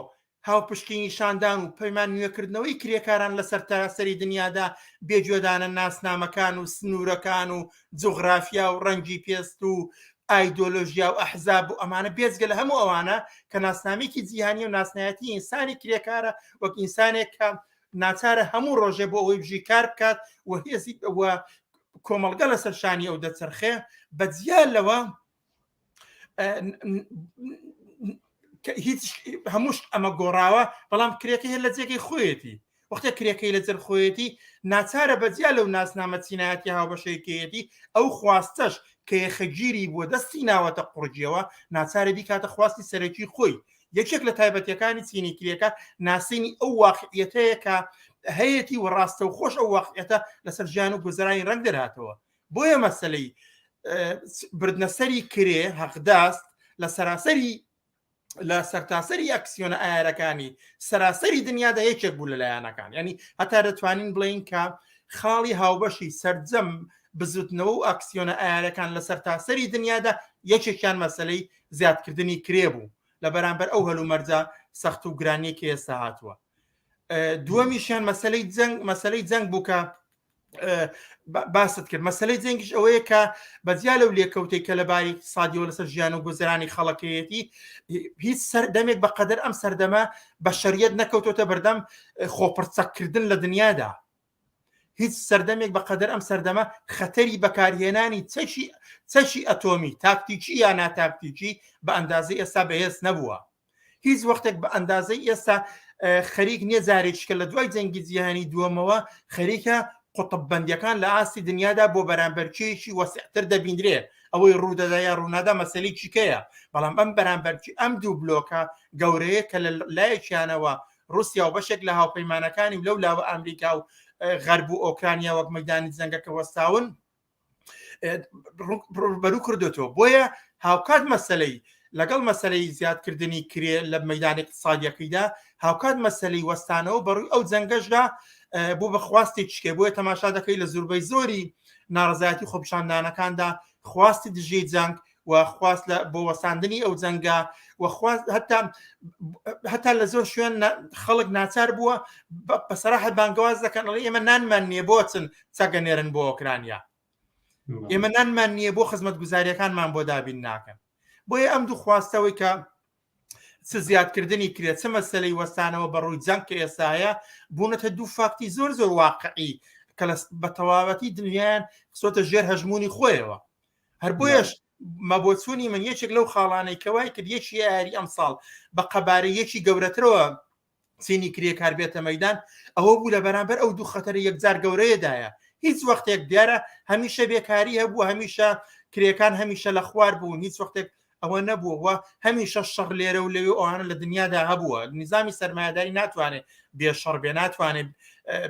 هاوپشتی نیشاندان و پەیمان نوێکردنەوەی کرێکاران لە سەرتاسەری دنیادا بێگوێدانە ناسنامەکان و سنوورەکان و جوغرافیا و ڕەنگی پێست و ئایدۆلۆژیا و ئەحزاب و ئەمانە بێجگە لە هەموو ئەوانە کە ناسنامێکی جیهانی و ناسنایەتی ئینسانی کرێکارە وەک ئینسانێک کە ناچارە هەموو ڕۆژێ بۆ ئەوەی بژی کار بکات و هێزی و کۆمەڵگە لەسەر شانی ئەو دەچەرخێ بە جیا لەوە هیچ هەمووش ئەمە گۆڕاوە بەڵام کرێکە هەر لە جێگەی خۆیەتی وەختێ کرێکەی لەجەر خۆیەتی ناچارە بەجیا لەو ناسنامە چینایەتی هاوبەشەیەکەیەتی ئەو خواستەش کە یەخەگیری بووە دەستی ناوەتە قوڕگیەوە ناچارە بیکاتە خواستی سەرەکی خۆی یەکێک لە تایبەتیەکانی چینی کرێکار ناسینی ئەو واقعیەتەیە کە هەیەتی و ڕاستەوخۆش ئەو واقعیەتە لەسەر ژیان و گوزەرانی ڕەنگ دەرهاتەوە بۆیە مەسەلەی بردنەسەری کرێ حەقداست لە سەراسەری لە سەرتاسەری ئەکسیۆنە ئایارەکانی سەراسەری دنیادا یەکێک بوو لە لایەنەکان ینی هەتا دەتوانین بڵین کە خاڵی هاوبەشی سەرجەم بزوتنەوە و ئەکسیۆنە ئایارەکان لە سەرتاسەری دنیادا یەکێکیان مەسلەی زیادکردنی کرێ بوو لە بەرامبەر ئەو هەلومەرجە سەخت و گرانیە کە ئێستا هاتووە دووەمیشیان مەسلەی جەنگ مەسلەی جەنگ بوو کە باست کرد مەسلەی جەنگیش ئەوەیە کە بەجیا لەو لێکەوتەی کە لە باری اقتصادیەوە لەسەر ژیان و گوزەرانی خەڵەکەیەتی هیچ سەردەمێک بە قەدەر ئەم سەردەمە بە شەریەت نەکەوتۆتە بەردەم خۆپڕچەکردن لە دنیادا هیچ سەردەمێک بە قەدەر ئەم سەردەمە خەتەری بەکارهێنانی چەکی چەکی ئەتۆمی تاکتیکی یا ناتاکتیکی بە ئەندازەی ئێستا بەهێز نەبووە هیچ وەختێک بە ئەندازەی ئێستا خەریک نییە جارێکیکە لە دوای جەنگی جیهانی دووەمەوە خەریکە قوتببندیەکان لە ئاستی دنیادا بۆ بەرامبەرچیەکی وەسعتر دەبیندرێ ئەوەی ڕوودەدا یا ڕوونادا مەسەلی چیکەیە بەڵام ئەم بەرامبەرچی ئەم دوو بلۆکە گەورەیە کە لە لایەکیانەوە رووسیا و بەشێک لە هاوپەیمانەکانی و لەو لاوە ئەمریکا و غەرب و ئۆکرانیا وەک مەدانی جەنگەکە وەستاون بەرو کردوێتەوە بۆیە هاوکات مەسلەی لەگەڵ مەسلەی زیادکردنی کرێ لە مەدانی اقتصادیەکەیدا هاوکات مەسلەی وەستانەوە بەڕووی ئەو جەنگەشدا بوو بە خواستی چکێ بۆیە تەماشا دەکەی لە زوربەی زۆری ناڕزایەتی خۆپشاندانەکاندا خواستی دژی جەنگ و خواست لە بۆ وەساندنی ئەو جەنگە و خواست هەتا هەتا لە زۆر شوێن خەڵک ناچار بووە بە سەراحەت بانگەواز دەکەن ئەڵێ ئێمە نانمان نییە بۆچن چەکە نێرن بۆ ئۆکرانیا ئێمە نانمان نییە بۆ خزمەت گوزاریەکانمان بۆ دابین ناکەن بۆیە ئەم دوو خواستەوەی کە چ زیادکردنی کرێ چ مەسەلەی وەستانەوە بە ڕووی جەنگ کە ئێستاە بوونەتە دوو فاکتی زۆر زۆر واقعی کە بە تەواوەتی دنیایان خستۆتە ژێر هەژمونی خۆیەوە هەر بۆیەش مەبۆچوونی من یەکێک لەو خاڵانەی کە وای کرد یەکی ئایاری ئەمساڵ بە قەبارەی یەکی گەورەترەوە چینی کرێکار بێتە مەدان ئەوە بوو لە بەرامبەر ئەو دوو خەتەرە یەکجار گەورەیەدایە هیچ وەختێک دیارە هەمیشە بێکاری هەبوو هەمیشە کرێکان هەمیشە لە خوار بوون هیچ وەختێک ئەوە نەبووە و هەمیشە شەڕ لێرە و لەوێ ئەوانە لە دنیادا هەبووە نیزامی سەرمایەداری ناتوانێت بێ شەڕ بێ ناتوانێت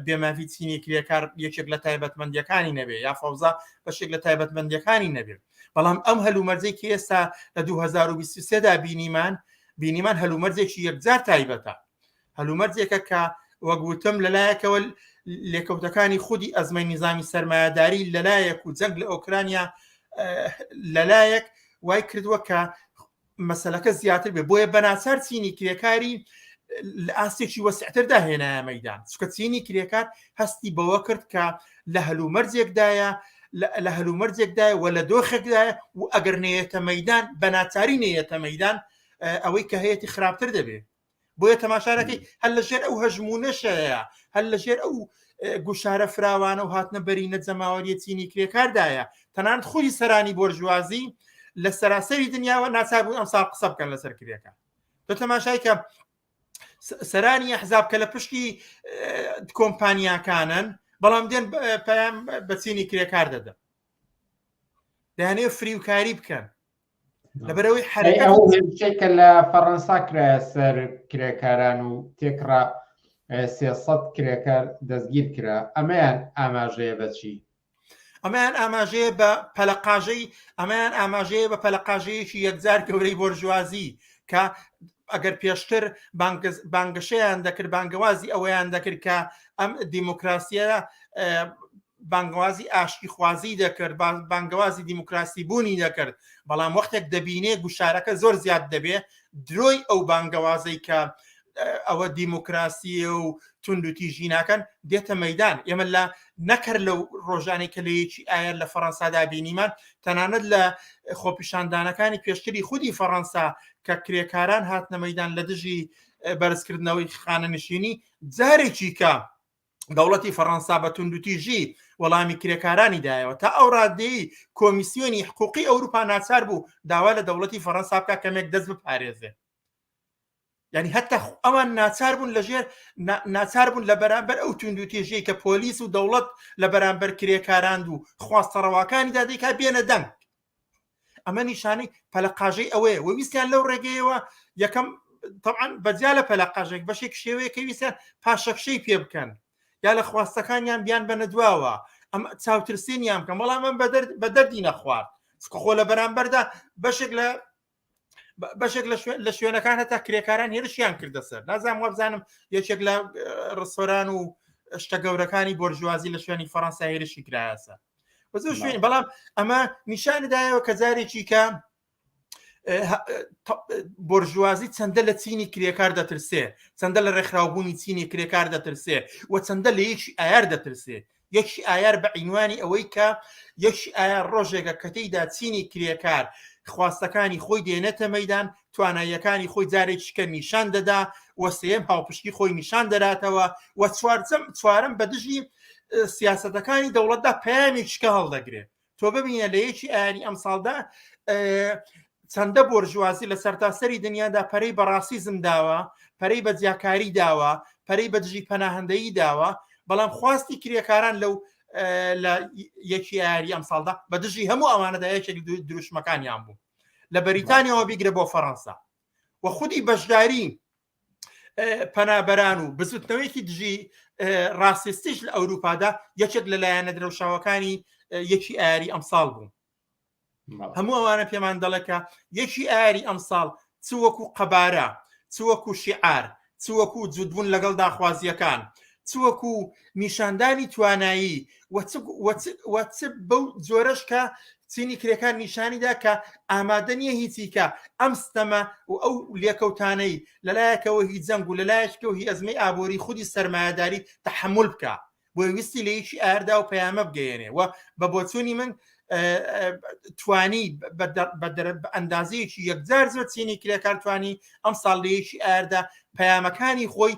بێمافی چینی کرێکار یەکێک لە تایبەتمەندیەکانی نەبێ یا فەوزا بەشێک لە تایبەتمەندیەکانی نەبێت بەڵام ئەم هەلومەرجێک کە ئێستا لە 2023 دا بینیمان بینیمان هەلومەرجێکی یەکجار تایبەتە هەلومەرجێکە کە وەک وتم لەلایەکەوە لێکەوتەکانی خودی ئەزمەی نیزامی سەرمایەداری لەلایەک و جەنگ لە ئۆکرانیا لەلایەک وای کردووە کە مەسلەکە زیاتر بێ بۆیە بەناچار چینی کرێکاری لە ئاستێکی وەسعتردا هێنایە مەدان چکە چینی کرێکار هەستی بەوە کرد کە لە هەلومەرجێکدایە لە هەلومەرجێکدایە و لە دۆخێکدایە و ئەگەر نەیەتە مەدان بەناچاری نەیەتە مەدان ئەوەی کە هەیەی خراپتر دەبێت. بۆیە تەماشارەکەی هەر لەژێر ئەو هەژمونەشەیە هەر لەژێر ئەو گوشارە فراوانە و هاتنە بەرینە جەماوەریە چینی کرێکاردایە تەنانەت خودی سەرانی بۆرژوازی لە سەراسەری دنیاوە ناچار بوون ئەمساڵ قسە بکەن لەسەر کرێکار تۆ تەماشای کە سەرانی ئەحزاب کە لە پشتی کۆمپانیاکانن بەڵام دێن پەیام بە چینی کرێکار دەدەن دەیانەوێت فریوکاری بکەن لەبەرەوەی حرەکەت کە لە فەڕەنسا کرایە سەر کرێکاران و تێکڕا 300 کرێکار دەستگیر کرا ئەمەیان ئاماژەیە بەچی ئەمەیان ئاماژەیە بە پەلەقاژەی ئەمەیان ئاماژەیە بە پەلەقاژەیەکی یەکجار گەورەی بۆرژوازی کە ئەگەر پێشتر بانگەشەیان دەکرد بانگەوازی ئەوەیان دەکرد کە ئەم دیموکراسیە بانگوازی ئاشتیخوازی دەکرد بانگەوازی دیموکراسی بوونی دەکرد بەڵام وەختێک دەبینێ گوشارەکە زۆر زیاد دەبێ درۆی ئەو بانگەوازەی کە ئەوە دیموکراسیە و تونند و تیژی ناکەن دێتە مەدان ئێمە لە نەکرد لەو ڕۆژانەی کە لە یەکی ئایار لە فەڕەنسادا بینیمان تەنانەت لە خۆپیشاندانەکانی پێشتری خودی فەڕەنسا کە کرێکاران هاتنە مەدان لە دژی بەرزکردنەوەی خانەنشینی جارێکی کە دەوڵەتی فەڕەنسا بە توندوتیژی وەڵامی کرێکارانی دایەوە تا ئەو ڕادەی کۆمیسیۆنی حقوقی ئەوروپا ناچار بوو داوا لە دەوڵەتی فەڕەنسا بکە کەمێک دەست بپارێزێ یعنی هەتا ئەوان ناچار بوون لەژێر ناچار بوون لە بەرامبەر ئەو توندوتیژیەی کە پۆلیس و دەوڵەت لە بەرامبەر کرێکاراند و خواستە ڕەواکانی دادەیکا بێنە دەنگ ئەمە نیشانەی پەلەقاژەی ئەوەیە و ویستیان لەو ڕێگەیەوە یەکەم طبعا بەجیا لە پەلەقاژێک بەشێک شێوەیە کە ویستیان پاشەکشەی پێ بکەن یا لە خواستەکانیان بیان بەنە دواوە ئەم چاوترسێنیان بکەم بەڵام ئەم بە دەردی نەخوارد خۆ لە بەرامبەردا بەشێک لە بەشێک لە شوێنەکان هەتا کرێکاران هێرشیان کردە سەر نازانم وابزانم یەکێک لە ڕسۆران و شتە گەورەکانی بۆرژوازی لە شوێنی فەڕەنسا هێرشی کرایەسە زۆر شوێن بەڵام ئەمە نیشاندایەوە کە جارێکی کە بۆرژوازی چەندە لە چینی کرێکار دەترسێ چەندە لە ڕێکخراوبوونی چینی کرێکار دەترسێ و چەندە لە یەکی ئایار دەترسێ یەکی ئایار بە عینوانی ئەوەی کە یەکی ئایار ڕۆژێکە کە تێیدا چینی کرێکار خواستەکانی خۆی دێنێتە مەدان تواناییەکانی خۆی جارێکیکە نیشان دەدا و سێم هاوپشتی خۆی نیشان دەراتەوە و چوارچەم چوارم بە دژی سیاسەتەکانی دەوڵەتدا پەیامێکیکە هەڵدەگرێت تۆ ببینە لە یەکی ئایاری ئەمساڵدا چەندە بۆرژوازی لە سەرتاسەری دنیادا پەرەی بە ڕاسیزم داوە پەرەی بە جیاکاری داوە پەرەی بە دژی پەناهندەیی داوە بەڵام خواستی کرێکاران لەو لە یەکی ئایاری ئەمساڵدا بە دژی هەموو ئەوانەدا یەکێک دروشمەکانیان بوو لە بەریتانیاوە بیگرە بۆ فەڕەنسا و خودی بەشداری پەنابەران و بزوتنەوەیەکی دژی ڕاستیستیش لە ئەوروپادا یەکێک لە لایەنە درەوشاوەکانی یەکی ئایاری ئەمساڵ بوو هەموو ئەوانە پێمان دەڵێ کە یەکی ئایاری ئەمساڵ چ وەکو قەبارە چ وەکو شیعار چ وەکو جوودبوون لەگەڵ داخوازیەکان چ وەکو نیشاندانی توانایی و چ بەو جۆرەش کە چینی کرێکار نیشانیدا کە ئامادە نییە هیچی کە ئەم ستەمە و ئەو لێکەوتانەی لەلایەکەوە هی جەنگ و لەلایەکەوە هی ئەزمەی ئابووری خودی سەرمایەداری تەحەمول بکە بۆیە ویستی لە یەکی ئایاردا و پەیامە بگەیەنێ و بە بۆچوونی من توانی بە ئەندازەیەکی یەکجار زۆر چینی کرێکار توانی ئەم ساڵ لە یەکی ئایاردا پەیامەکانی خۆی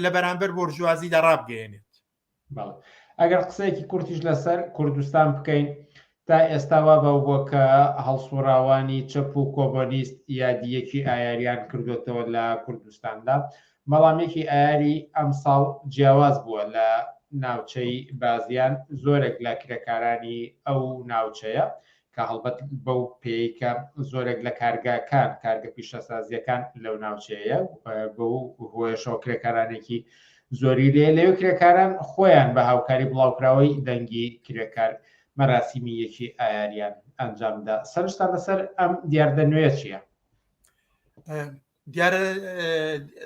لە بەرامبەر بۆرژوازیدا ڕابگەیەنێت. ئەگەر قسەیەکی کورتیش لەسەر کوردستان بکەین تا ئێستا وا باو بووە کە هەڵسوڕاوانی چەپ و کۆمۆنیست یادی یەکی ئایاریان کردوێتەوە لە کوردستاندا بەڵام یەکی ئایاری ئەمساڵ جیاواز بووە لە ناوچەی بازیان زۆرێک لە کرێکارانی ئەو ناوچەیە کە هەڵبەت بەو پێی کە زۆرێک لە کارگاکان کارگە پیشەسازیەکان لەو ناوچەیە بەو هۆیەشەوە کرێکارانێکی زۆری لێ لەوێ کرێکاران خۆیان بە هاوکاری بڵاوکراوەی دەنگی کرێکار مەراسیمی یەکی ئایاریان ئەنجامدا سەرنجتان لەسەر ئەم دیاردە نوێ چییە؟ دیارە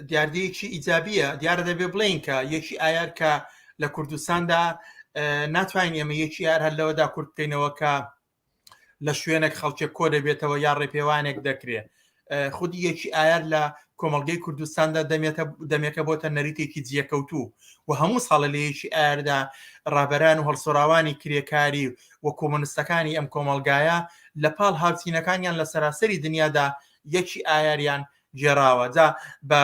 دیاردەیەکی ئیجابیە دیارە دەبێ بڵین کە یەکی ئایار کە لە کوردستاندا ناتوانین ئێمە یەکی ئایار هەر لەوەدا کورت بکەینەوە کە لە شوێنێک خەڵکێک کۆ دەبێتەوە یا ڕێپێوانێک دەکرێت خودی یەکی ئایار لە کۆمەڵگەی کوردستاندا دەمێتە دەمێکە بۆتە نەریتێکی جیەکەوتوو و هەموو ساڵە لە یەکی ئایاردا ڕابەران و هەڵسوڕاوانی کرێکاری و کۆمۆنستەکانی ئەم کۆمەڵگایە لە پاڵ هاوچینەکانیان لە سەراسەری دنیادا یەکی ئایاریان گێڕاوە جا بە.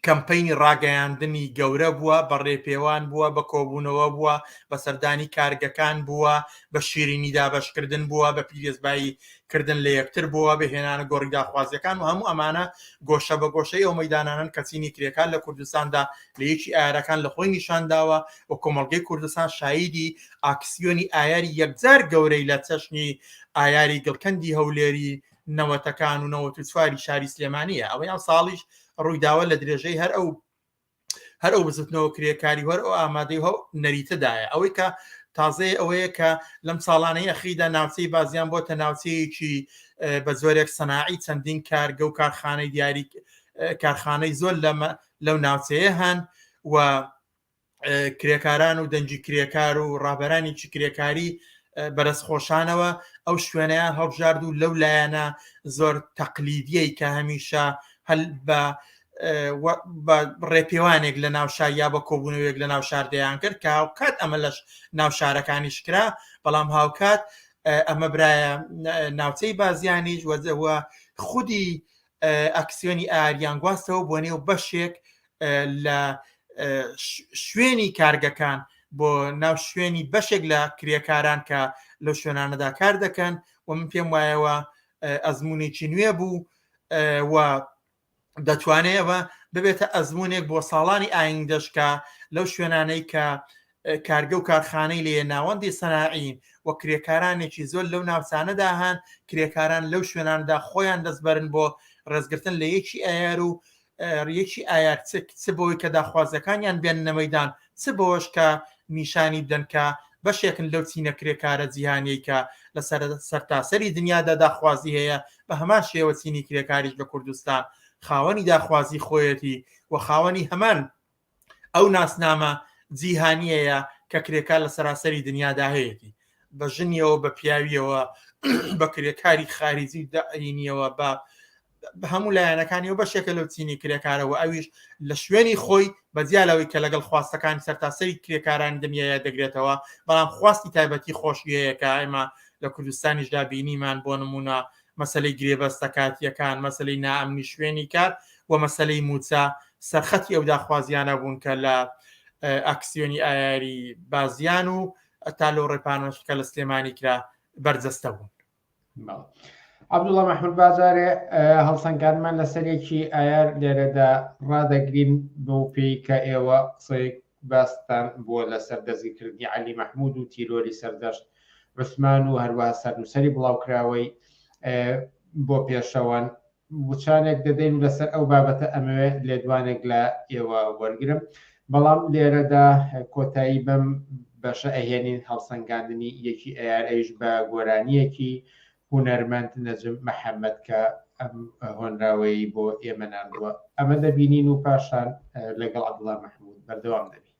کەمپەینی ڕاگەیاندنی گەورە بووە، بە ڕێپێوان بووە، بە کۆبوونەوە بووە، بە سەردانی کارگەکان بووە، بە شیرینی دابەشکردن بووە، بە پیرێزبایی کردن لە یەکتر بووە، بە هێنانە گۆڕی داخوازیەکان و هەموو ئەمانە گۆشە بە گۆشەی ئەو مەیدانانەن کە چینی کرێکار لە کوردستاندا لە یەکی ئایارەکان لە خۆی نیشان داوە و کۆمەڵگەی کوردستان شایدی ئاکسیۆنی ئایاری یەکجار گەورەی لە چەشنی ئایاری گڵکەندی هەولێری نەوەتەکان و 94 شاری سلێمانیە. ئەوەی ئەم ساڵیش ڕوویداوە لە درێژەی هەر ئەو هەر ئەو بزوتنەوە کرێکاری هەر ئەو ئامادەی هەو نەریتەدایە. ئەوەی کە تازەیە ئەوەیە کە لەم ساڵانەی ئەخیدا ناوچەی بازیان بۆتە ناوچەیەکی بە زۆرێک سەناعی، چەندین کارگە و کارخانەی دیاری کارخانەی زۆر لەمە لەو ناوچەیە هەن و کرێکاران و دەنگی کرێکار و ڕابەرانێکی کرێکاری بەرەزخۆشانەوە ئەو شوێنەیان هەڵبژارد و لەو لایەنە زۆر تەقلیدیەی کە هەمیشە هەل بە بە ڕێپێوانێک لە ناو شار یا بە کۆبوونەوەیەک لە ناو شار دەیان کرد کە هاوکات ئەمە لەش ناو شارەکانیش کرا، بەڵام هاوکات ئەمە برایە ناوچەی بازیانیش وەجەوە خودی ئەکسیۆنی ئاریان گواستەوە بۆ نێو بەشێک لە شوێنی کارگەکان، بۆ ناو شوێنی بەشێک لە کرێکاران کە لەو شوێنانەدا کار دەکەن و من پێم وایەوە ئەزمونێکی نوێ بوو و دەتوانێت ئەوە ببێتە ئەزمونێک بۆ ساڵانی ئایندەش کە لەو شوێنانەی کە کارگە و کارخانەی لێ ناوەندی سەناعین و کرێکارانێکی زۆر لەو ناوچانەدا هەن، کرێکاران لەو شوێناندا خۆیان دەستبەرن بۆ ڕێزگرتن لە یەکی ئایار و یەکی ئایار، چ بەوەی کە داخوازیەکانیان بێننە مەیدان، چ بەوەش کە نیشانی بدەن کە بەشێکن لەو چینە کرێکارە جیهانیەی کە لە سەرتاسەری دنیادا داخوازی هەیە. بە هەمان شێوە چینی کرێکاریش لە کوردستان خاوەنی داخوازی خۆیەتی و خاوەنی هەمان ئەو ناسنامە جیهانیەیە کە کرێکار لە سەراسەری دنیادا هەیەتی، بە ژنیەوە، بە پیاویەوە، بە کرێکاری خاریجی و داینیەوە، بە هەموو لایەنەکانی و بەشێکە لەو چینی کرێکارەوە، ئەویش لە شوێنی خۆی بە جیا لەوەی کە لەگەڵ خواستەکانی سەرتاسەری کرێکارانی دنیاە دەگرێتەوە، بەڵام خواستی تایبەتی خۆشی هەیە کە ئێمە لە کوردستانیشدا بینیمان، بۆ نمونە مەسەلەی گرێبەستە کاتییەکان، مەسەلەی نائەمنی شوێنی کار و مەسەلەی مووچە سەرخەتی ئەو داخوازیانە بوون کە لە ئاکسیۆنی ئایاری بازیان و تا لەو ڕێپانەش کە لە سلێمانی کرا بەرجەستە بوون. عەبدوڵڵا مەحمود باجارێ هەڵسەنگاندمان لەسەر یەکی ئایار لێرەدا ڕادەگرین بەو پێی کە ئێوە قسەی باستان بووە لەسەر دەستگیرکردنی عەلی مەحمود و تیرۆری سەردەشت عوسمان و هەروەها سەرنووسەری بڵاوکراوەی بۆ پێشەوەن وچانێک دەدەین و لەسەر ئەو بابەتە ئەمەوێ لێدوانێک لە ئێوە وەرگرم، بەڵام لێرەدا کۆتایی بەم بەشە ئەهێنین هەڵسەنگاندنی یەکی ئەیار ئەویش بە گۆرانییەکی هونەرمەند نەجم محەمەد کە ئەم هۆنراوەیەی بۆ ئێمە ناردووە ئەمە دەبینین و پاشان لەگەڵ عەبدوڵا مەحمود بەردەوام دەبین.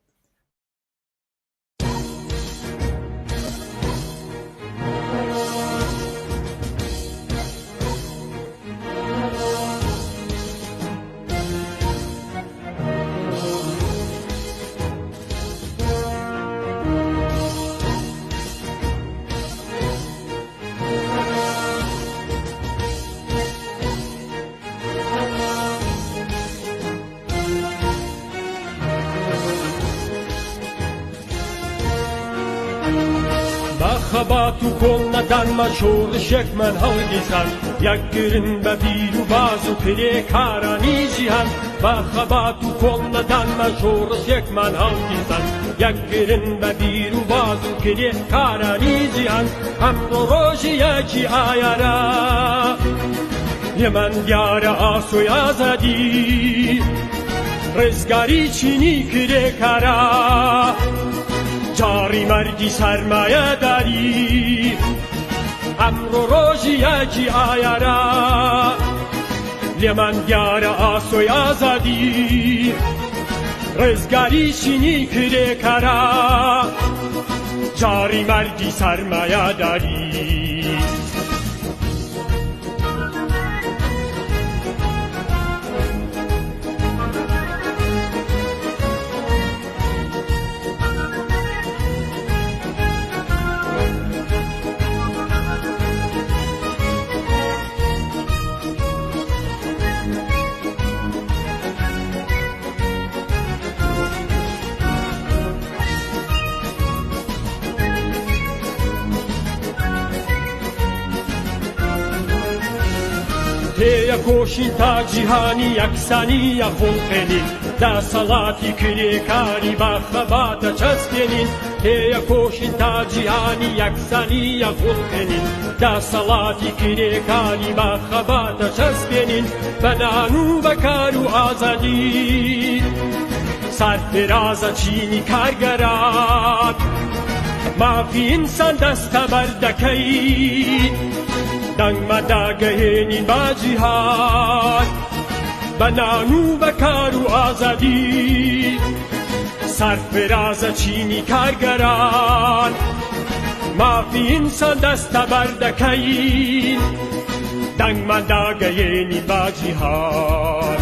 بە خەبات و کۆڵ نەدانمان شۆڕشێکمان هەڵگیرسان، یەکگرن بە بیر و باز و کرێکارانی جیهان. بە خەبات و کۆڵ نەدانمان شۆڕشێکمان هەڵگیرسان، یەکگرن بە بیر و باز و کرێکارانی جیهان. ئەمڕۆ ڕۆژی یەکی ئایارە، لێمان دیارە ئاسۆی ئازادی، ڕزگاری چینی کرێکارە، جاڕی مەرگی سەرمایەداری. ئەمڕۆ ڕۆژی یەکی ئایارە، لێمان دیارە ئاسۆی ئازادی، ڕزگاری چینی کرێکارە، جاڕی مەرگی سەرمایەداری. تێیەکۆشین تا جیهانی یەکسانی ئەخوڵقێنین، دەسەڵاتی کرێکاری بە خەبات ئەچەسپێنین، تێیەکۆشین تا جیهانی یەکسانی ئەخوڵقێنین، دەسەڵاتی کرێکاری بە خەبات ئەچەسپێنین، بە نان و بە کار و ئازادی سەرفرازە چینی کارگەران، مافی ئینسان دەستەبەر دەکەین. دەنگمە داگەهێنین بە جیهان بە نان و بە کار و ئازادی سەرفرازە چینی کارگەران مافی ئینسان دەستەبەر دەکەین دەنگمان داگەیەنین بە جیهان.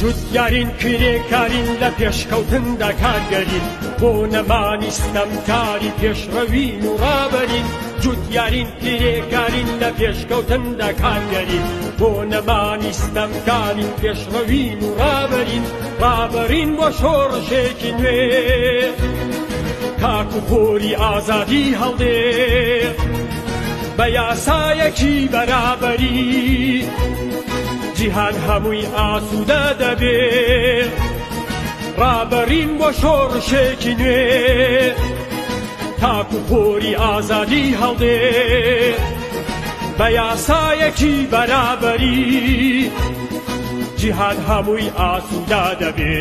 جوتیارین کرێکارین لە پێشکەوتندا کارگەرین بۆ نەمانی ستەمکاری پێشڕەوین و ڕابەرین جوتیارین کرێکارین لە پێشکەوتندا کارگەرین بۆ نەمانی ستەمکاری پێشڕەوین و ڕابەرین ڕابەرین بۆ شۆڕشێکی نوێ تاکو خۆری ئازادی هەڵدێ بە یاسایەکی بەرابەری جیهان هەمووی ئاسوودە دەبێ ڕابەرین بۆ شۆڕشێکی نوێ تاکو خۆری ئازادی هەڵدێ بە یاسایەکی بەرابەری جیهان هەمووی ئاسوودە دەبێ.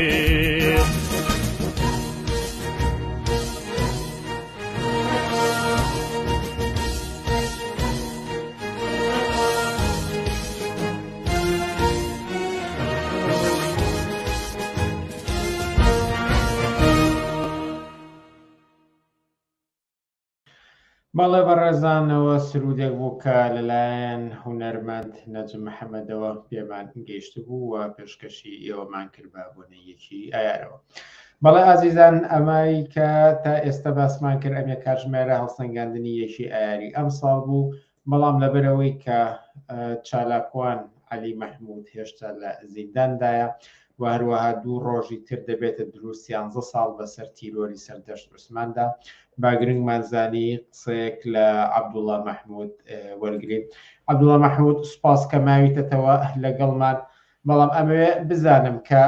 بەڵێ بەڕێزانەوە سرودێک بوو کە لەلایەن هونەرمەند نەجم محەممەدەوە پێمان گەیشت بوو و پێشکەشی ئێوەمان کرد بە بۆنەی یەکی ئایارەوە. بەڵێ ئازیزان ئەمای کە تا ئێستا باسمان کرد ئەمێ کاتژمێرە هەڵسەنگاندنی یەکی ئایاری ئەم ساڵ بوو بەڵام لەبەرئەوەی کە چالاکوان عەلی مەحمود هێشتا لە زینداندایە و هەروەها دوو ڕۆژی تر دەبێتە دروست سیانزە ساڵ بەسەر تیرۆری سەردەشت عوسماندا با گرنگمان زانی قسەیەک لە عەبدوڵا مەحمود وەرگرین. عەبدوڵا مەحمود سوپاس کە ماویتەتەوە لەگەڵمان، بەڵام ئەمەوێ بزانم کە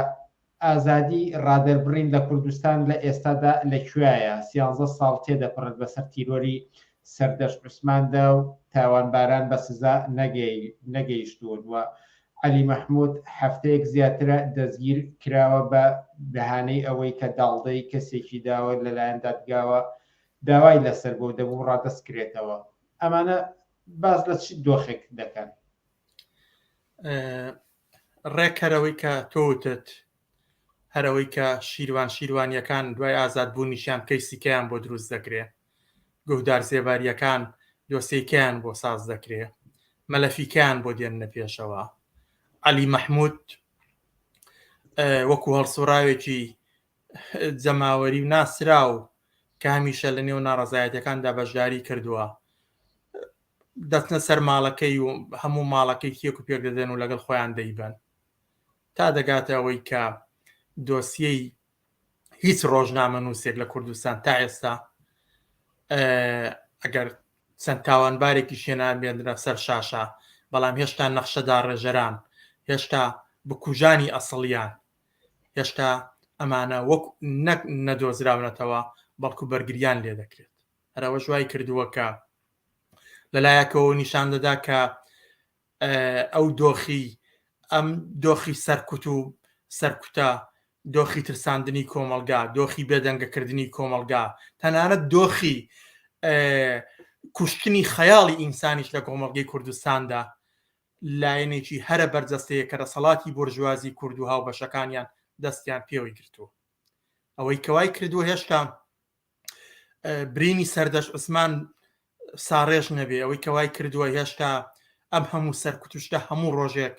ئازادی ڕادەربڕین لە کوردستان لە ئێستادا لە کوێیە؟ سیانزە ساڵ تێدەپەڕێت بەسەر تیرۆری سەردەشت عوسماندا و تاوانباران بە سزا نەگەیشتوون و عەلی مەحمود هەفتەیەک زیاترە دەستگیر کراوە بە بەهانەی ئەوەی کە داڵدەی کەسێکی داوە لەلایەن دادگاوە داوای لەسەر بوو دەبوو ڕادەست کرێتەوە. ئەمانە باس لە چ دۆخێک دەکەن؟ ڕێک هەرەوەی کە تۆ وتت هەرەوەی کە شیروان شیروانیەکان دوای ئازادبوونیشیان کەیسیکەیان بۆ دروست دەکرێ گوهدار زێباریەکان دۆسیکەیان بۆ ساز دەکرێ مەلەفیکەیان بۆ دێننە پێشەوە عەلی مەحمود وەکو هەڵسوڕاوێکی جەماوەری و ناسراو کە هەمیشە لە نێو ناڕەزایەتەکاندا بەشداری کردووە دەچنە سەر ماڵەکەی و هەموو ماڵەکەی تێک و پێک دەدەن و لەگەڵ خۆیان دەیبەن تا دەگاتە ئەوەی کە دۆسیەی هیچ ڕۆژنامە نووسێک لە کوردستان تا ئێستا ئەگەر چەند تاوانبارێکی شێنابێنرە سەر شاشە بەڵام هێشتا نەخشەدا ڕێژەران هێشتا بکوژانی ئەسڵیان هێشتا ئەمانە وەک نەک نەدۆزراونەتەوە بەڵکو بەرگریان لێ دەکرێت هەرەوەش وای کردووە کە لەلایەکەوە نیشان دەدا کە ئەو دۆخی ئەم دۆخی سەرکوت و سەرکوتە دۆخی ترساندنی کۆمەلگا دۆخی بێدەنگەکردنی کۆمەلگا تەنانەت دۆخی کوشتنی خەیاڵی ئینسانیش لە کۆمەڵگەی کوردستاندا لایەنێکی هەرە بەرجەستەیە کە دەسەڵاتی بۆرژوازی کورد و هاوبەشەکانیان دەستیان پێوەی گرتووە ئەوەی کەوای کردووە هێشتا برینی سەردەشت عوسمان. ساڕێژ نەبێ ئەوەی کە وای کردووە هێشتا ئەم هەموو سەرکوتشتە هەموو ڕۆژێک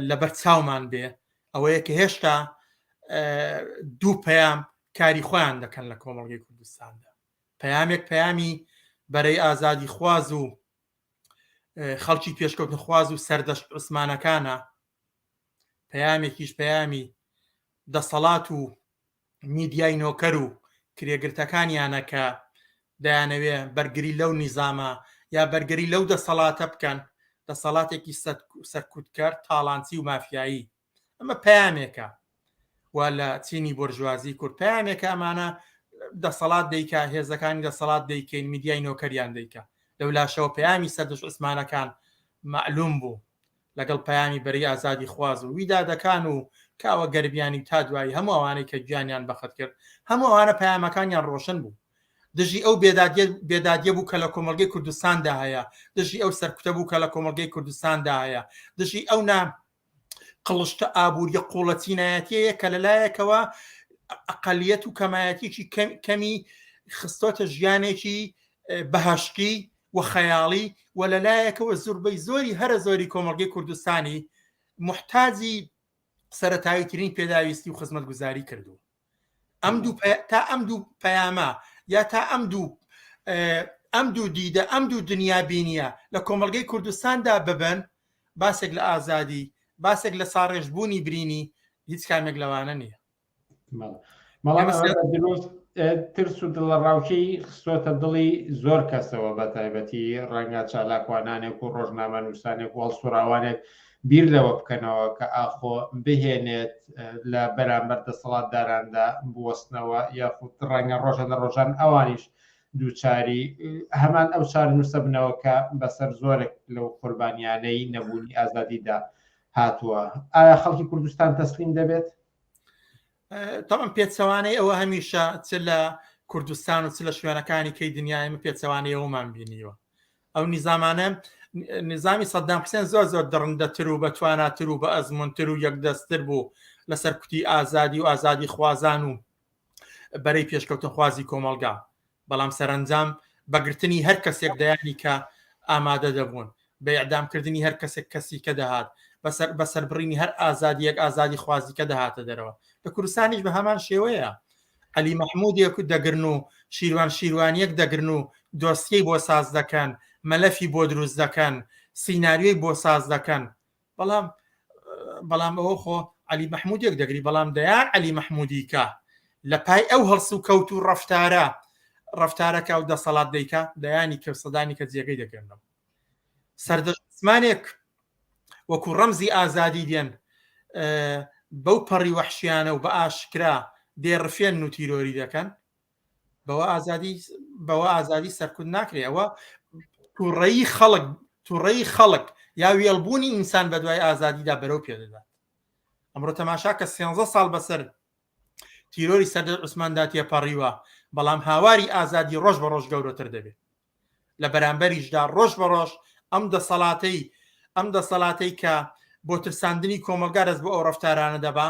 لەبەر چاومان بێ ئەوەیە کە هێشتا دوو پەیام کاری خۆیان دەکەن لە کۆمەڵگەی کوردستاندا پەیامێک پەیامی بەرەی ئازادی خواز و خەڵکی پێشکەوتنخواز و سەردەشت عوسمانەکانە پەیامێکیش پەیامی دەسەڵات و میدیای نۆکەر و کرێگرتەکانیانە کە دەیانەوێ بەرگری لەو نیزامە یا بەرگری لەو دەسەڵاتە بکەن، دەسەڵاتێکی سەرکوتکەر، تاڵانچی و مافیایی. ئەمە پەیامێکە و لە چینی بۆرژوازی کورد پەیامێکە ئەمانە دەسەڵات دەیکا، هێزەکانی دەسەڵات دەیکەین، میدیای نۆکەریان دەیکا. لەولاشەوە پەیامی سەردەشت عوسمانەکان مەعلوم بوو. لەگەڵ پەیامی بەرەی ئازادیخواز و ویدادەکان و کاوە گەرمیانی و تا دوایی هەموو ئەوانەی کە گیانیان بەخت کرد هەموو ئەوانە پەیامەکانیان ڕۆشن بوو دژی ئەو بێدادیە بێدادیە بوو کە لە کۆمەڵگەی کوردستاندا هەیە دژی ئەو سەرکوتە بوو کە لە کۆمەڵگەی کوردستاندا هەیە دژی ئەو نا قڵشتە ئابووریە قوڵە چینایەتیەیە کە لەلایەکەوە ئەقلیەت و کەمایەتیی کەمی خستۆتە ژیانێکی بەهشتی و خەیاڵی و لە لایەکەوە زوربەی زۆری هەرە زۆری کۆمەڵگەی کوردستانی موحتاجی سەرەتایی ترین پێداویستی و خزمەتگوزاری کردووە. ئەم دوو تا ئەم دوو پەیامە یا تا ئەم دوو ئەم دوو دیدە ئەم دوو دنیا بینیە لە کۆمەڵگەی کوردستاندا ببن باسێک لە ئازادی باسێک لە ساڕێژبوونی برینی هیچ کامێک لەوانە نییە. بەڵام دروست ترس و دڵەڕاوکێی خستۆتە دڵی زۆر کەسەوە بە تایبەتی ڕەنگە چالاکوانانێک و ڕۆژنامە نووسانێک و هەڵسوڕاوانێک بیر لەوە بکەنەوە کە ئاخۆ بهێنێت لە بەرامبەر دەسەڵاتداراندا بوەستنەوە یاخود ڕەنگە ڕۆژە لە ڕۆژان ئەوانیش دووچاری هەمان ئەو چارەنووسە بنەوە کە بەسەر زۆرێک لەو قوربانیانەی نەبوونی ئازادیدا هاتووە. ئایا خەڵکی کوردستان تەسلیم دەبێت؟ تەبعەن پێچەوانەی ئەوە هەمیشە چ لە کوردستان و چ لە شوێنەکانی کەی دنیا ئێمە پێچەوانەی ئەومان بینیوە ئەو نیزامانە نظامی سەدام حسێن زۆر زۆر دڕندەتر و بەتواناتر و بە ئەزمونتر و یەکدەستتر بوو لەسەر کوتی ئازادی و ئازادی خوازان و بەرەی پێشکەوتنخوازی کۆمەڵگا بەڵام سەرەنجام بە گرتنی هەر کەسێک دەیانی کە ئامادە دەبوون، بە ئیعدامکردنی هەر کەسێک کەسی کە دەهات، بەسەر بە سەربڕینی هەر ئازادییەک ئازادی خوازی کە دەهاتە دەرەوە. لە کوردستانیش بە هەمان شێوەیە. عەلی مەحموودێک دەگرن و شیروان شیروانییەک دەگرن و دۆسیەی بۆ ساز دەکەن، مەلەفی بۆ دروست دەکەن، سیناریۆی بۆ ساز دەکەن. بەڵام بەڵام ئەوە خۆ عەلی مەحمودێک دەگری بەڵام دەیان عەلی مەحمودیکە لە پای ئەو هەڵس و کەوت و ڕفتارە ڕفتارەکە و دەسەڵات دەیکا دەیانی کە سەدانی کە جێگەی دەگرنەوە سەردەشتمانێک وەکو ڕەمزی ئازادی دێن بەو پەڕی وەحشیانە و بە ئاشکرا دێڕفێن و تیرۆری دەکەن بەوە ئازادی بەوە ئازادی سەرکوت ناکرێ ئەوە تووڕەیی خەڵک تووڕەیی خەڵک یا وێڵبوونی ئینسان بە دوای ئازادیدا بەرەو پێدەدات ئەمڕۆ تەماشا کە سێنزە ساڵ بەسەر تیرۆری سەردەر عوسماندا تێپەڕیوە بەڵام هاواری ئازادی ڕۆژ بە ڕۆژ گەورەتر دەبێت لە بەرامبەریشدا ڕۆژ بە ڕۆژ ئەم دەسەڵاتەی ئەم دەسەڵاتەی کە بۆ ترساندنی کۆمەڵگا دەست بۆ ئەو ڕەفتارانە دەبا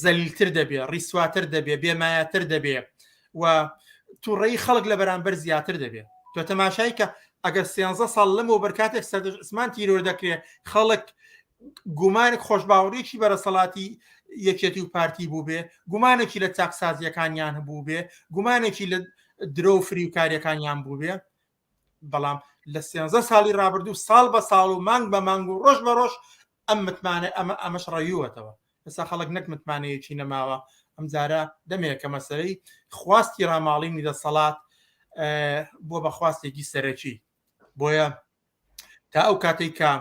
زەلیلتر دەبێ ڕیسواتر دەبێ بێمایەتر دەبێ و تووڕەیی خەڵک لە بەرامبەر زیاتر دەبێ تۆ تەماشای کە ئەگەر سێنزە ساڵ لەمەوە بەر کاتێک سەردەشت عوسمان تیرۆر دەکرێ خەڵک گومانێک خۆشباوەڕیی بەرەسەڵاتی یەکێتی و پارتی بووبێ گومانێکی لە چاکسازیەکانیان هەبووبێ گومانێکی لە درۆ و فریوکاریەکانیان بووبێ بەڵام لە سێنزە ساڵی رابردوو ساڵ بە ساڵ و مانگ بە مانگ و ڕۆژ بە ڕۆژ ئەم متمانە ئەمە ئەمەش ڕەویوەتەوە ئێستا خەڵک نەک متمانەیەکی نەماوە ئەمجارە دەمێکە مەسەلەی خواستی ڕاماڵینی دەسەڵات بووە بە خواستێکی سەرەکی بۆیە تا ئەو کاتێک کە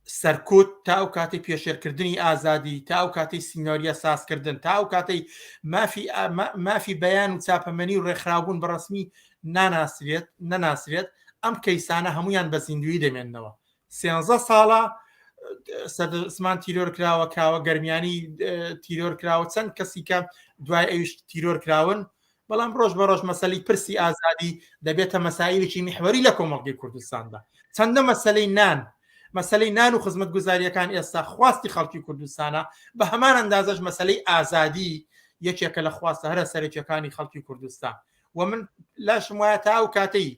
سەرکوت تا ئەو کاتی پێشێلکردنی ئازادی تا ئەو کاتی سینۆریە سازکردن تا ئەو کاتەی مافی مافی بەیان و چاپەمەنی و ڕێکخراوبوون بە ڕسمی ناناسرێت نەناسرێت ئەم کەیسانە هەمویان بە زیندوی دەمێننەوە سێنزە ساڵە سەردەسمان تیرۆر کراوە کاوە گەرمیانی تیرۆر کراوە چەند کەسی کە دوای ئەویش تیرۆر کراون بەڵام ڕۆژ بە ڕۆژ مەسەلی پرسی ئازادی دەبێتە مەسایلێکی میحوەری لە کۆمەڵگەی کوردستاندا چەندە مەسەلەی نان مەسلەی نان و خزمەتگوزاریەکان ئێستا خواستی خەڵکی کوردستانە بە هەمان ئەندازەش مەسلەی ئازادی یەکێکە لە خواستە هەرە سەرەکیەکانی خەڵکی کوردستان و من لاشم وایە تا ئەو کاتەی.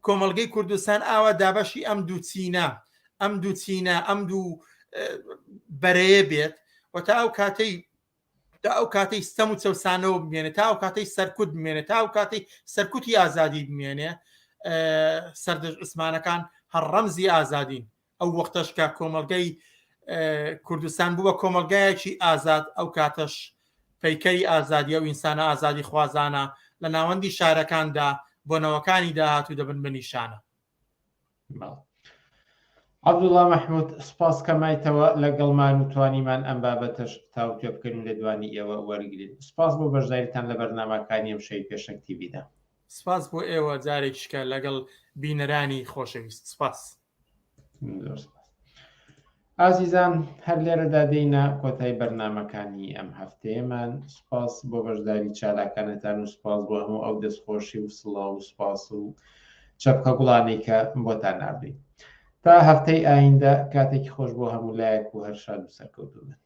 کۆمەڵگەی کوردستان ئاوا دابەشی ئەم دوو چینە ئەم دوو چینە ئەم دوو بەرەیە بێت و تا ئەو کاتەی تا ئەو کاتەی ستەم و چەوسانەوە بمێنێ تا ئەو کاتەی سەرکوت بمێنێ تا ئەو کاتەی سەرکوتی ئازادی بمێنێ سەردەش عوسمانەکان هەر ڕەمزی ئازادین ئەو وەختەش کە کۆمەڵگەی کوردستان بوو بە کۆمەڵگایەکی ئازاد ئەو کاتەش پەیکەری ئازادی ئەو ئینسانە ئازادی خوازانە لە ناوەندی شارەکاندا بۆ نەوەکانی داهاتوو دەبن بە نیشانە. عەبدوڵا مەحمود سپاس کە مایتەوە لەگەڵمان و توانیمان ئەم بابەتەش تاوتوێ بکەین و لێدوانی ئێوە وەرگرین. سپاس بۆ بەشداریتان لە بەرنامەکانی ئەمشەوی پێشەنگ تیڤیدا. سپاس بۆ ئێوە جارێکیشکە لەگەڵ بینەرانی خۆشەویست سپاس. زۆر سپاس. ئازیزان هەر لێرەدا دێینە کۆتای بەرنامەکانی ئەم هەفتەیەمان سوپاس بۆ بەشداری چالاکانەتان و سوپاس بۆ هەموو ئەو دەستخۆشی و سڵاو و سوپاس و چەپکە گوڵانەی کە بۆتان ناردوین تا هەفتەی ئایندە کاتێکی خۆش بۆ هەموو لایەک و هەر شاد و سەرکەوتوو بن.